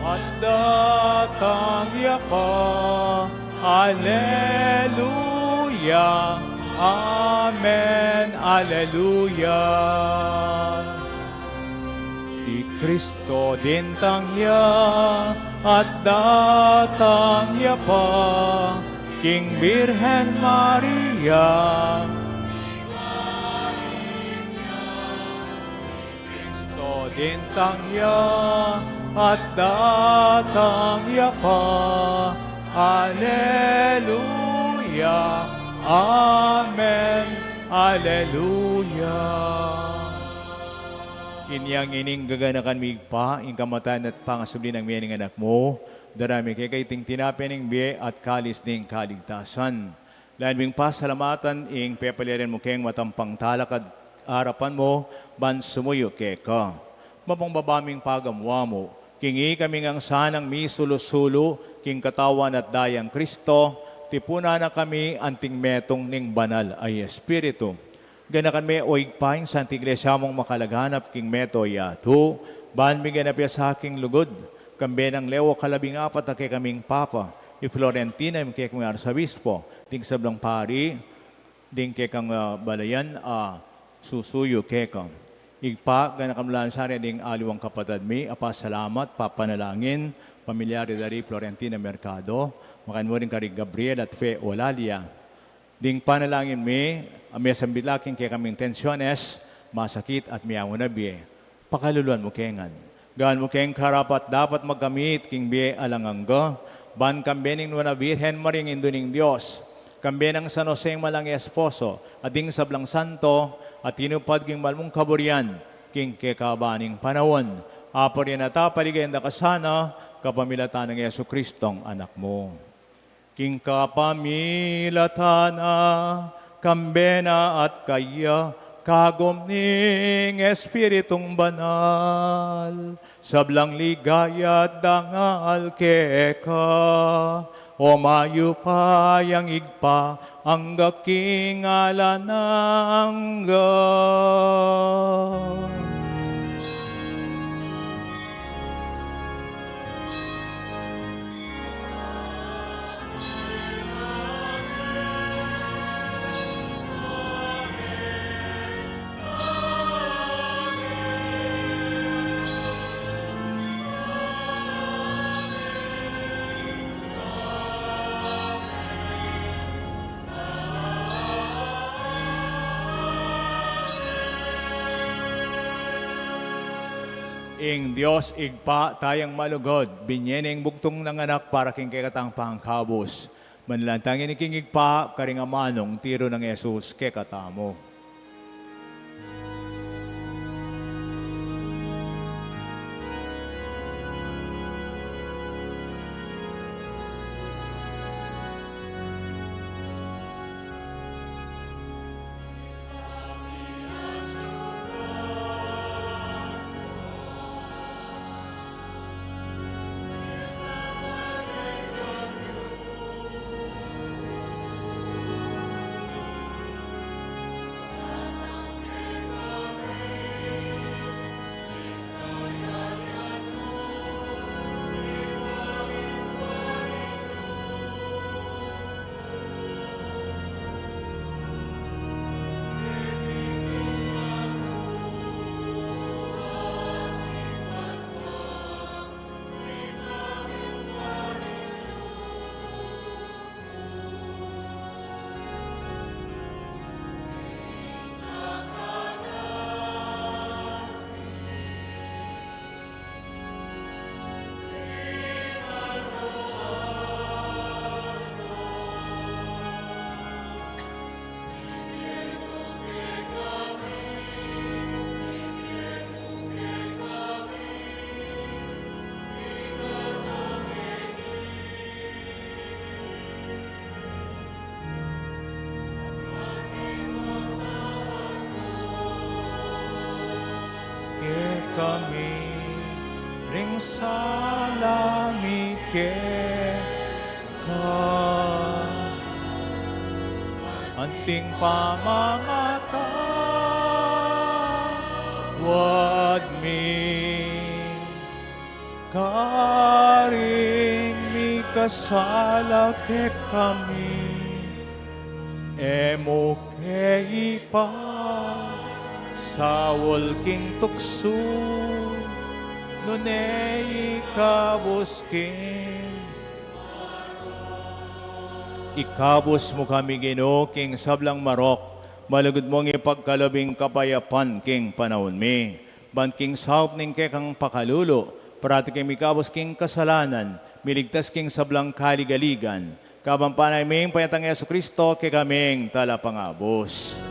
At datang ya pa. Aleluya. Amen. Aleluya. I Kristo dintang ya, at datang ya pa, king Birhen Maria. Kristo dintang ya, at datang ya pa. Aleluya. Amen. Aleluya. Inya ngeni, gaganakan mi, Ibpa, ing kamatayan at pangasubli nang mie ning Anak mu, dara mi keka iting tinape ning bie at kalis ning kaligtasan. Lalu ming pasalamatan ing pepaliaran mu keng matampang talakad arapan mu, ban sumuyu keka. Mapangbaba ming pagamu-amu king ikami ngan sanang misulu-sulu king katawan at dayang Kristo, tipunan na kami anting metung ning Banal a Espiritu. Ganakan me, o Ibpa, ing Santa Iglesia mung makalaganap king mabilug a yatu, ban miganap ya sa king lugud, kambe nang Leo kalabing apat a kekaming Papa, i Florentino a kekaming Arsabispo, ding sablang pari, ding kekang, ah, balayan, ah, susuyu keka. Ibpa, ganakan mu la sana ding aliwang kapatad mi a pasalamat, papanalangin, pamilyar da ri Florentino Mercado, makanyan mu rin kari Gabriel at Fe Olalia. Ding panalangin mi, a misambilan king kekaming tensyones, masakit at miyamu na bie, pakaluluan mu ke ngan. Gawan mu keng karapat-dapat magkamit king bie alang angga, ban kambe ning Nuan a Birhen Maria, Indu ning Dios, kambe nang San Jose, ing malang esposo, at ding sablang santo a tinupad king mal mung kaburian king kekaban ning panaun, apurian at apaligayan da ka sana, kapamilatan nang Jesucristong Anak mu. King kapamilatan na, kambe na at kaya, kagum ning Espiritung Banal, sablang ligaya at dangal keka, o mayupayang Ibpa, angga king alang angga. Ing Dios Ibpa tayang malugud, binye ne ing bugtung nang Anak para king kekatang pangkabus. Manalangin tamu king Ibpa, karing amanung tiru nang Jesus kekatamu. kami ring sala mi keka, anting pamamatawad mi karing mikasala kekami. E mu ke ipasaul king tuksu, nune ikabus king... Ikabus mu kami, Ginu, king sablang marok, malugud mung ipagkalub ing kapayapan king panaun mi. Ban king saup ning kekang pakalulu, parati kaming mikabus king kasalanan, miligtas king sablang kaligaligan, kabang panayam mi ing panyatang Jesucristo, kekaming talapangabus.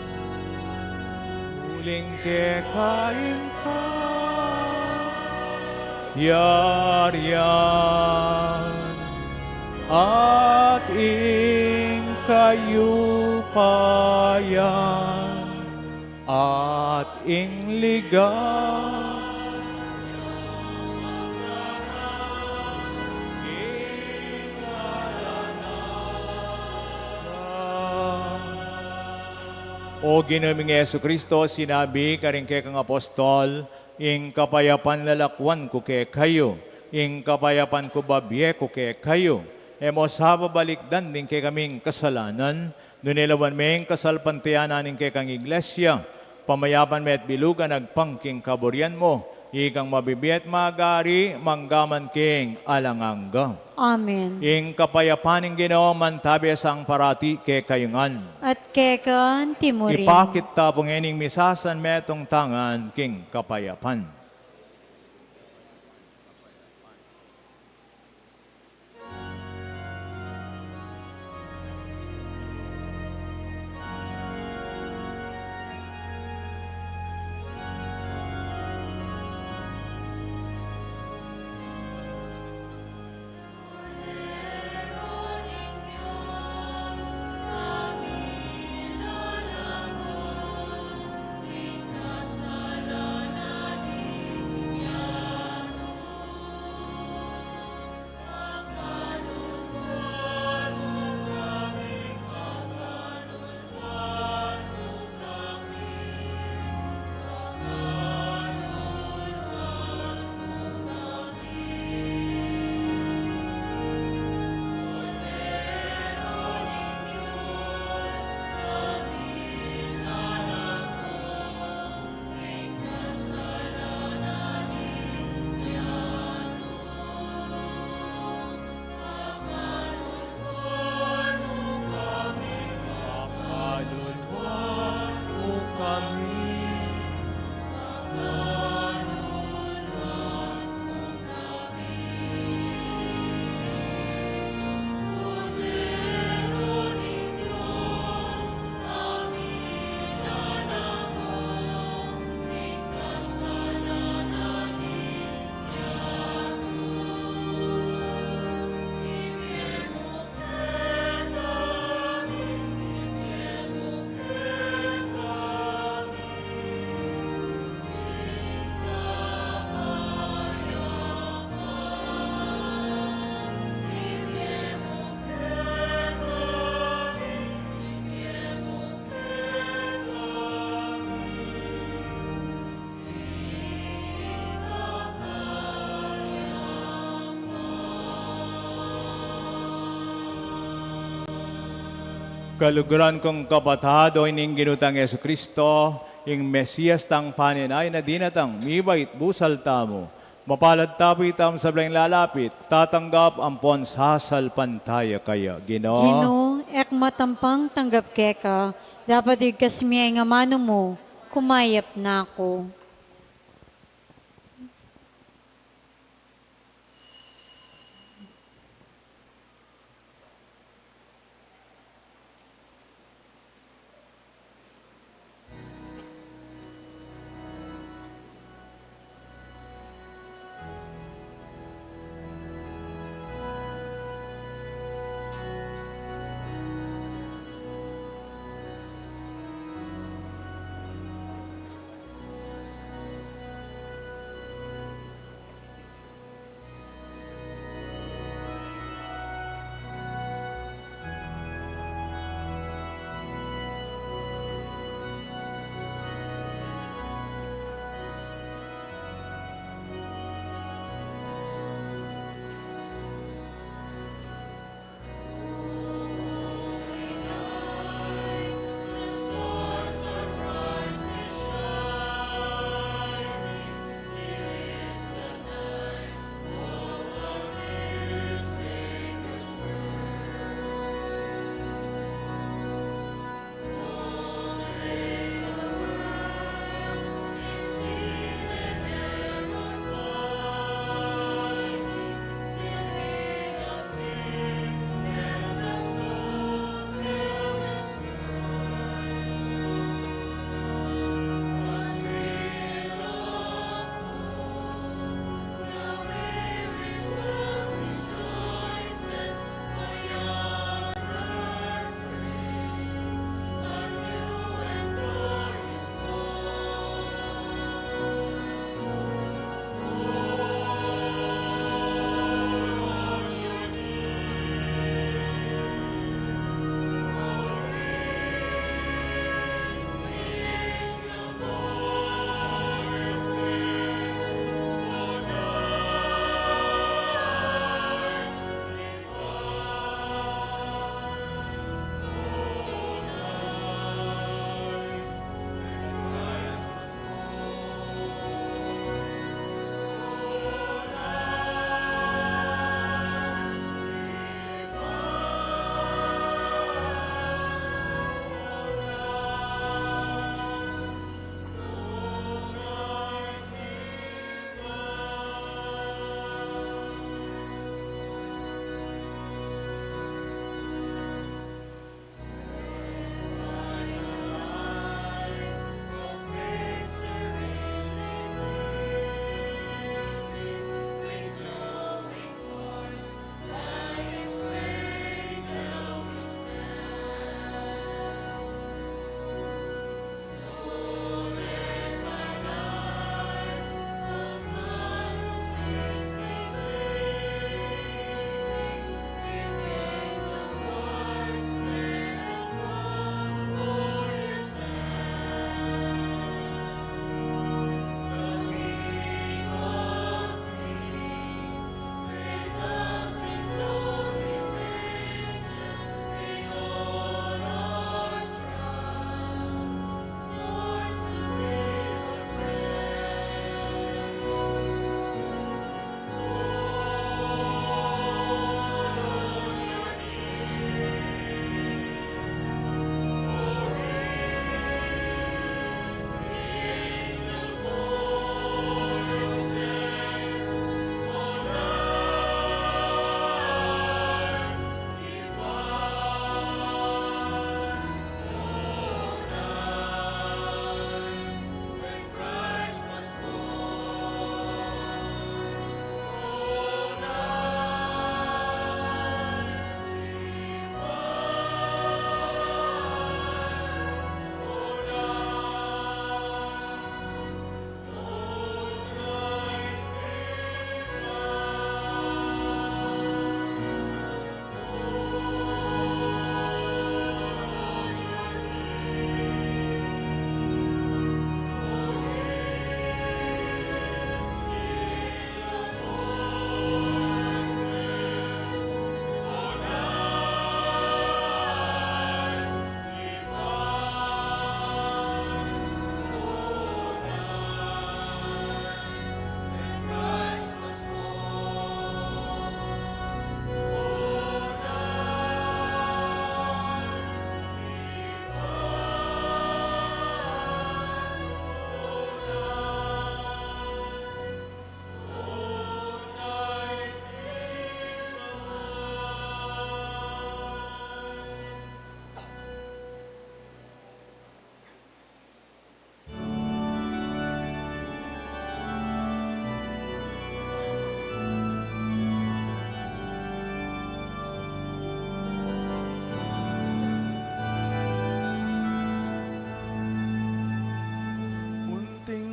Uling keka ing kayarian at ing kayupayan at ing ligaya. O Ginu ming Jesucristo, sinabi karing kekang apostol, ing kapayapan lalakwan ku kekayu, ing kapayapan ku babie ku kekayu. E mu sa babalikdan ding kekaming kasalanan, nune lawan me ing kasalpantayanan ning kekang Iglesia, pamayapan me at bilugan agpang king kaburian mu, ikang mabibie at magari manggaman king alang angga. Amen. Ing kapayapan ning Ginu mantabe sa parati kekayu ngan. At keka anti mu rin. Ipakit ta pu ngening misasan metung tangan king kapayapan. Kaluguran kung kapatad, o ining Ginu tang Jesucristo, ing Mesias tang paninaya na dinatang, mibait busal tamu. Mapalad tamu pu, ita mu sablang lalapit, tatanggap ampon sasalpantaya kaya. Ginu, Ginu, e ku matampang tanggap keka, dapot igkas mu ing amanu mu, kumayap na ku.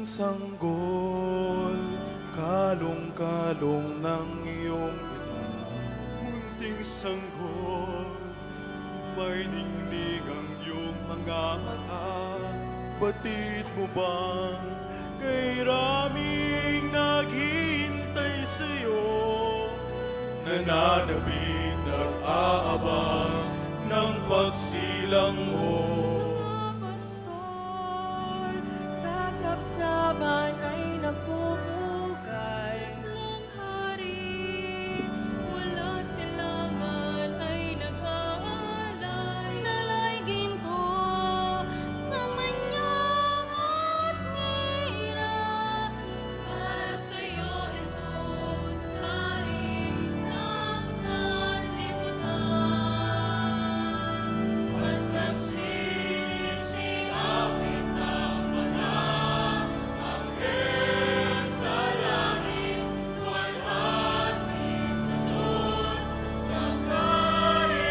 Sanggol, kalung-kalung ng iyong ina. Munting sanggol, may ningning ang iyong mga mata. Batid mo bang kairaming naghihintay sa'yo? Nananabik, nag-aabang ng pagsilang mo. Mga pastor, sa sabsaban ay nagpupugay. Tatlong hari, walang silangan ay nag-aalay. Dala'y ginto, kamanyang at mira. Para sa'yo, Jesus, Hari ng sanlibutan. At nagsisiawit ang mga anghel sa langit, luwalhati sa Diyos sa kaitaasan,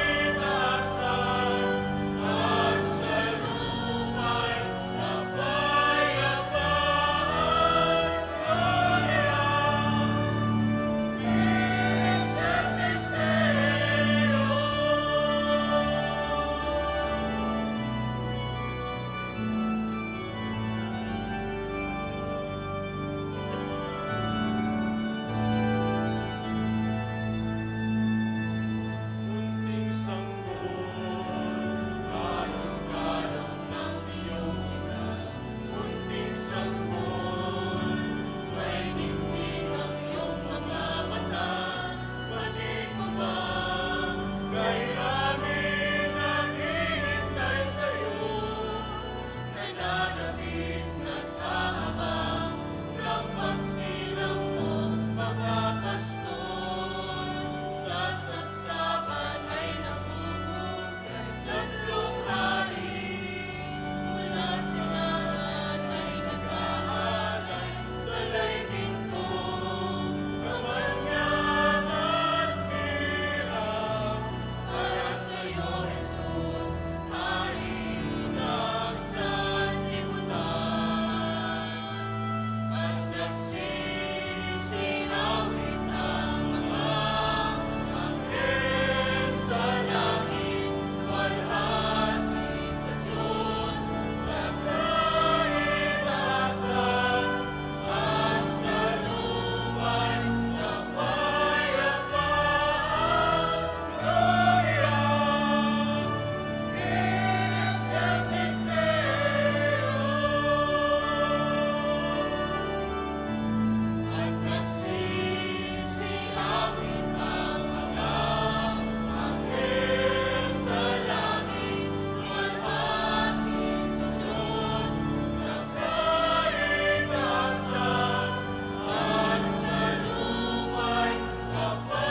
at sa lupa'y kapayapaan. Munting sanggol, may ningning ang iyong mga mata. Batid mo bang kairaming naghihintay sa'yo? Nananabik, nag-aabang ng pagsilang mo, mga pastor. Sa sabsaban ay nabubuhay. Tatlong hari, mula sa lahat ay nag-aalay, dala'y ginto, kamanyang at mira, para sa'yo, Jesus, Hari ng sanlibutan. At nagsisiawit ang mga anghel sa langit, luwalhati sa Diyos sa kaitaasan, at sa lupa'y kapayapaan. Gloria in excelsis Deo. At nagsisiawit ang mga anghel sa langit, luwalhati sa Diyos sa kaitaasan, at sa lupa'y kapayapaan.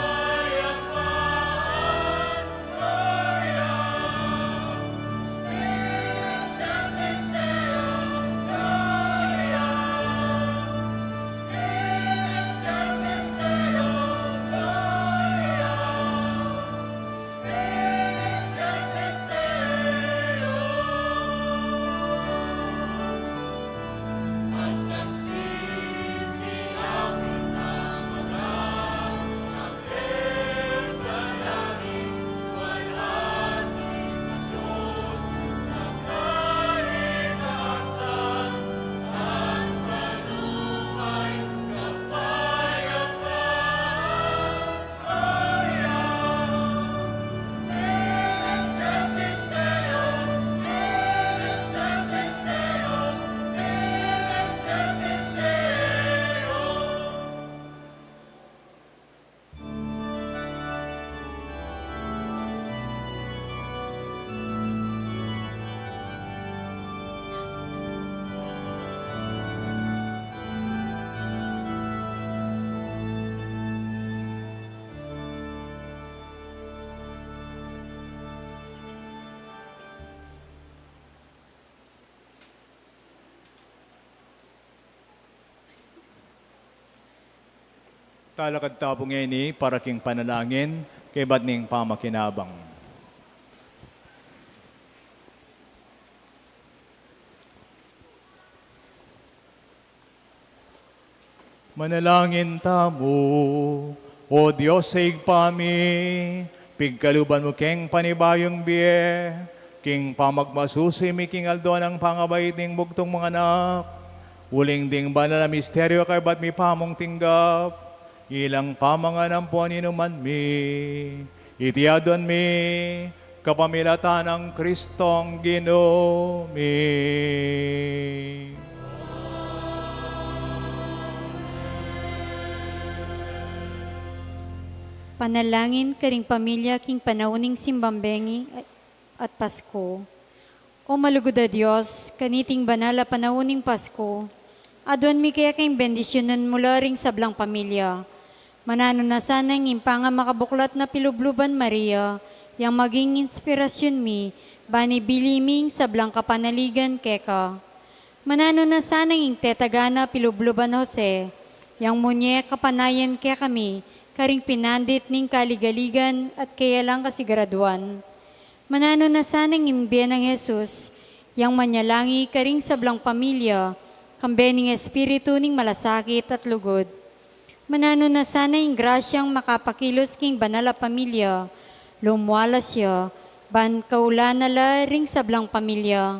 Gloria in excelsis Deo, Gloria in excelsis Deo, Gloria in excelsis Deo. At nagsisiawit ang mga anghel sa langit, luwalhati sa Diyos sa kaitaasan, at sa lupa'y kapayapaan. Talakad ta pu ngeni para king panalangin kaybat ning pamakinabang. Manalangin tamu. O Dios a Ibpa mi, pigkaluban mu keng panibayung bie, king pamagmasusi mi king aldo nang pangabait ning bugtung mung anak. Uling ding banal a misteryu kaybat mi pamung tinggap, ilang pamangan ampon inuman mi. Iti aduan mi kapamilatan nang Kristong Ginu mi. Panalangin karing pamilya king panaun ning simbang bengi at Pasko. O malugud a Dios, kaniting banal a panaun ning Pasko, aduan mi keka ing bendisyunan mu la ring sablang pamilya. Mananu na sana ing impang a makabuklat na pilubluban Maria, yang maging inspirasyun mi, ban ibili mi ing sablang kapanaligan keka. Mananu na sana ing tetagana pilubluban Jose, yang munye kapanayan kekami, karing pinandit ning kaligaligan at keyalang kasiguraduan. Mananu na sana ing imbie nang Jesus, yang manyalangi karing sablang pamilya, kambe ning espiritu ning malasakit at lugud. Mananu na sana ing grasyang makapakilos king banal a pamilya, lumualas ya, ban kaulan na la ring sablang pamilya.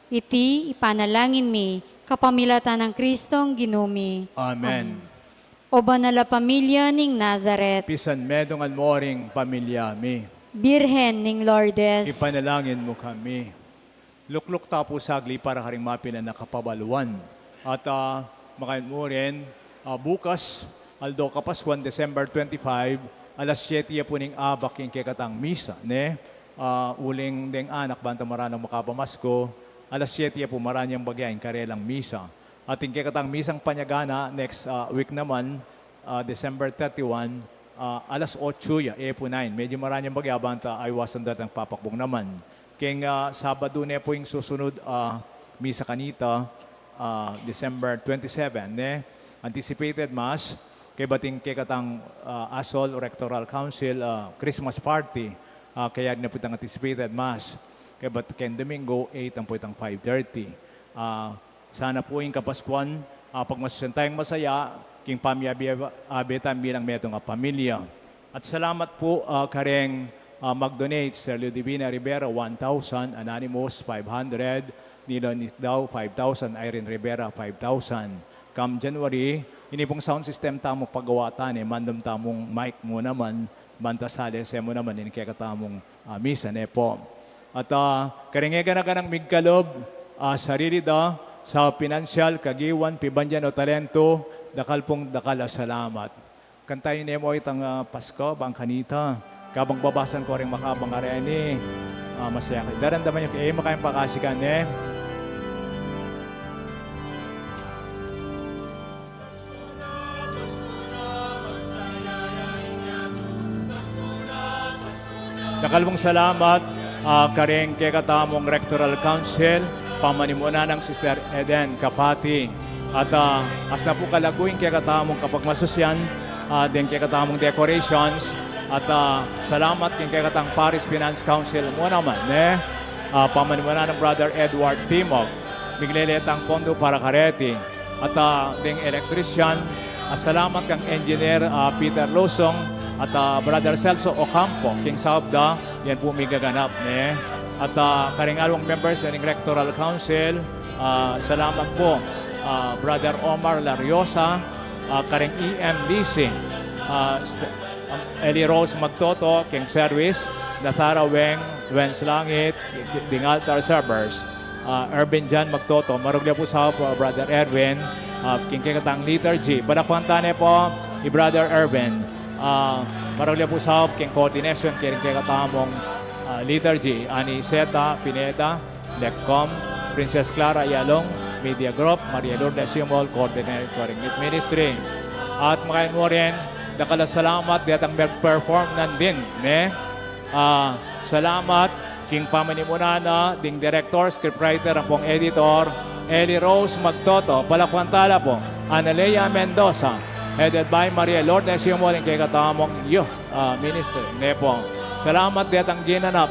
Iti ipanalangin mi, kapamilatan nang Kristong Ginu mi. Amen. Amen. O banal a pamilya ning Nazaret. Pisan medungan mu ring pamilya mi. Birhen ning Lourdes. Ipanalangin mu kami. Lukluk ta pu sagli para karing mapilan a kapabaluan. At, ah, makain mu rin, ah, bukas, aldo Kapaskuan, December twenty-five, alas siyete ya pu ning abak ing kekatang misa, ne? Ah, uling deng anak banta maranang makapamasko, alas siyete ya pu maranang bagya ing karelang misa. At ing kekatang misang panyagana next, ah, week naman, ah, December thirty-one, ah, alas otso ya, e pu nine. Medyu maranang bagya banta aiwasan datang papakbung naman. Keng, ah, Sabadu ne pu ing susunud, ah, misa kanita, ah, December twenty-seven, ne? Anticipated Mass, kaybat ing kekatang, ah, ASOL Rectoral Council, ah, Christmas Party, ah, kaya na pu itang anticipated Mass. Kaybat keng Domingo, eight ampo itang five thirty. Ah, Sana pu ing Kapaskuan, ah, pagmasusian tayang masaya, king pamiabe-abe tang bilang metung a pamilya. At salamat pu, ah, kareng, ah, mag-donate, Sir Ludivina Rivera, one thousand, Anonymous, five hundred, Nilo Nicdao, five thousand, Irene Rivera, five thousand. Come January, ini pung sound system tamu pagawa ta ne, mandum tamung mic mu naman, banta salese mu naman ini kekatamung, ah, misa ne pu. At, ah, kareng gana-ganang migkalub, ah, sarili da, sa pinansyal, kagiwan, pibandian o talento, dakal pung dakal a salamat. Kantayu ne mu itang, ah, Pasko, bang kanita. Kabang babasan ku reng makabang areni, ah, masaya kayu. Daramdaman yu, e mu kayang pakasikan, e. Dakal pung salamat, ah, kareng kekatamung Rectoral Council, pamanimunan nang Sister Eden Capati. At, ah, asna pu kalagu ing kekatamung kapagmasusian, ah, deng kekatamung decorations. At, ah, salamat keng kekatang Parish Finance Council mu naman, ne? Ah, pamanimunan nang Brother Edward Timog. Miglele tang pondo para kareti. At, ah, deng electrician, ah, salamat kang engineer, ah, Peter Lusong at, ah, Brother Celso Ocampo, king saub da, yan pu migaganap, ne? At, ah, kareng alwang members ning Rectoral Council, ah, salamat pu, ah, Brother Omar Lariosa, ah, kareng E M D C, ah, St-, um, Eli Rose Magtoto, king service, Natara Weng, Wens Langit, ding altar servers. Ah, Erwin John Magtoto, maragul ya pu saup, ah, Brother Erwin, ah, king kekatang liturgy. Palakpakan ta ne pu i Brother Erwin. Ah, maragul ya pu saup king coordination king kekatamung, ah, liturgy. Ani Seta Pineda, Lecom, Princess Clara Yalong, Media Group, Maria Lourdes Yumol, Coordinator king Youth Ministry. At makain mu rin, dakal a salamat detang mag-perform nandin, ne? Ah, salamat king pamanimunan na ding director, scriptwriter, ampong editor, Eli Rose Magtoto, palakpakan ta la pu, Analea Mendoza, headed by Maria Lourdes Yumol, ing kekatamung youth, ah, minister, ne pu. Salamat detang ginanap,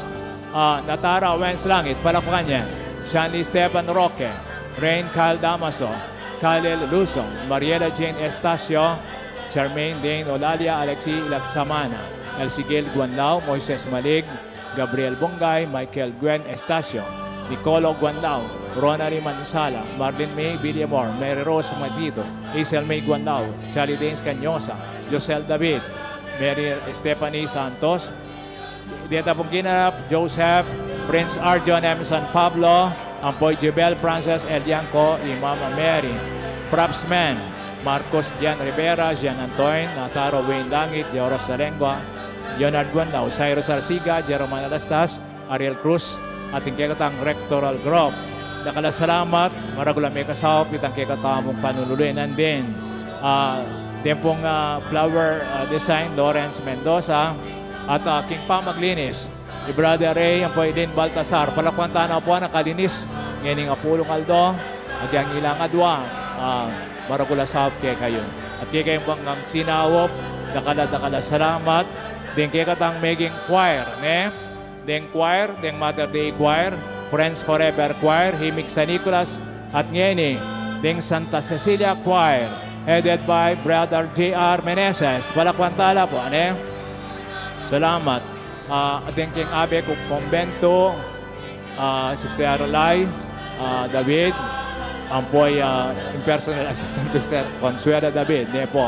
ah, Natara Wens Langit, palakpakan ye, Shanley Stephen Roque, Rain Kyle Damaso, Khalil Luzon, Mariela Jane Estacio, Charmaine Dane Olalia, Alexi Ilagsamana, Elsie Gail Guanlao, Moises Malig, Gabriel Bungay, Michael Gwen Estacio, Nicolo Guanlao, Ronald Mansala, Marlene May Villamor, Mary Rose Matido, Hazel May Guanlao, Charlie Danes Cañosa, Josel David, Mary Stephanie Santos, Dieta Pungkinap, Joseph, Prince Arjon M. San Pablo, ampo i Jubel Frances Elianco, i Mama Mary, Propsman, Marcos Jan Rivera, Jan Antoine, Nataro Wayne Langit, Joros Salengua, Leonard Guanlao, Cyrus Arsiga, Jerome Alastas, Ariel Cruz, at ing kekatang rectoral group. Dakal a salamat, maragul a mekasaup itang kekatamung panululuinan din. Ah, deng pung, ah, flower, ah, design, Lawrence Mendoza, at, ah, king pamaglinis, i Brother Ray, ampo i Lynn Baltasar. Palakpakan ta na pu a nakalinis ngening apulung aldo, agyang ilang adwa, ah, maragul a saup kekayu. At kekayung banggang sinaup, dakal a dakal a salamat, deng kekatang meging choir, ne? Deng choir, deng Mater Dei Choir, Friends Forever Choir, Himig San Nicolas, at ngeni, deng Santa Cecilia Choir, headed by Brother J R Meneses. Palakpakan ta la pu, ne? Salamat. Ah, deng king Abbe Cook Convento, ah, Sister Aralay, ah, David, ampo i, ah, ing personal assistant ko, Sister Consuela David, ne pu.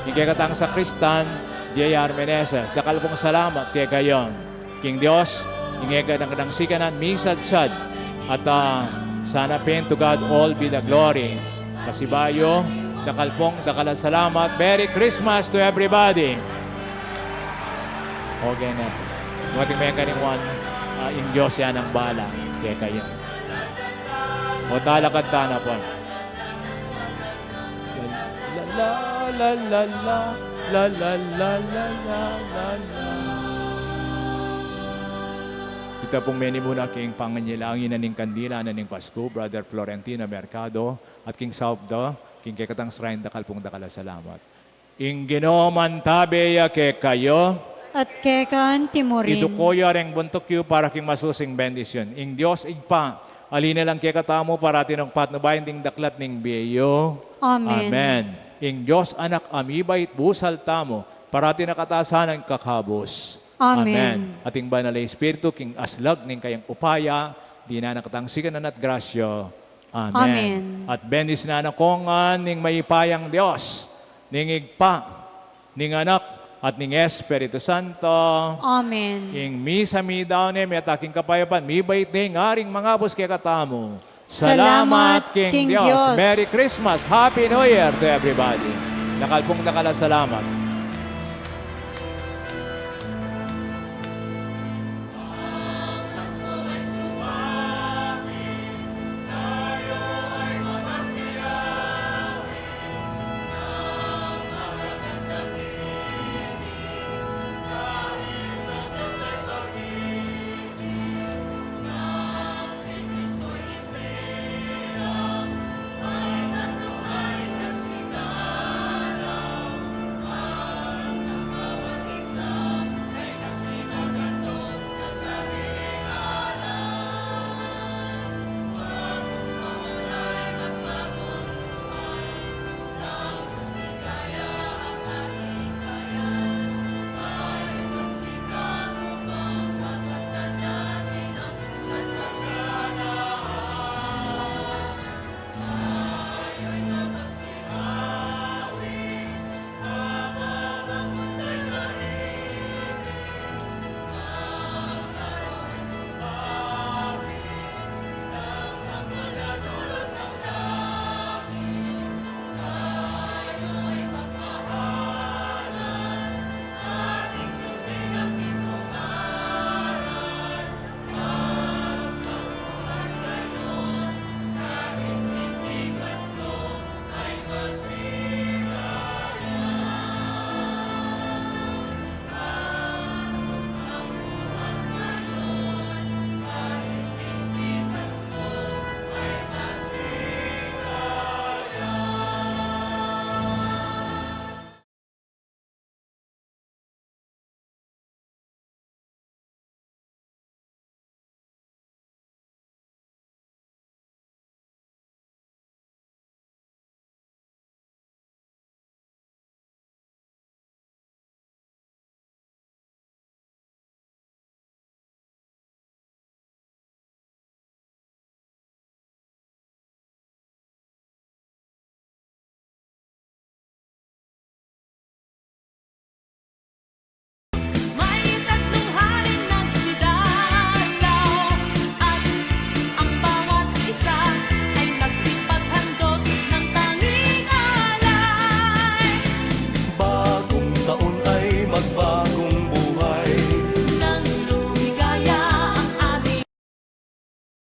Ing kekatang sakristan, J R Meneses. Dakal pung salamat kekayu. King Dios, ing e kadang-kadang sikanan, misadsad. At, ah, sana pin, to God all be the glory. Pasibayu, dakal pung, dakal a salamat. Merry Christmas to everybody. Okay na. Dumating me kanyan, ah, ing Dios ya nang bahala kekayu. O, talakad ta na pu. La, la, la, la, la. Ita pung menimuna king panganyilangin na ning kandila na ning Pasku, Brother Florentino Mercado, at king saup da, king kekatang shrine, dakal pung dakal a salamat. Ing Ginu mantabe ya kekayu. At keka antimurin. Iduku yu reng buntuk yu para king masusing bendisyun. Ing Dios Ibpa, ali na lang kekatamu, parati nung patnubayan ding daklat ning bie yu. Amen. Amen. Ing Dios Anak a mibait, busal tamu, parati na katasan ing kakabus. Amen. Amen. At ing Banal a Espiritu, king aslag ning kayang upaya, dinan na katang sikanan at grasya. Amen. Amen. At bendisyunan na kayu ngan ning mayupayang Dios, ning Ibpa, ning Anak, at ning Espiritu Santo. Amen. Ing misa midaun ne, mete king kapayapan, mibait ne ing Aring mangabus kekatamu. Salamat king Dios. Merry Christmas, Happy New Year to everybody. Dakal pung dakal a salamat.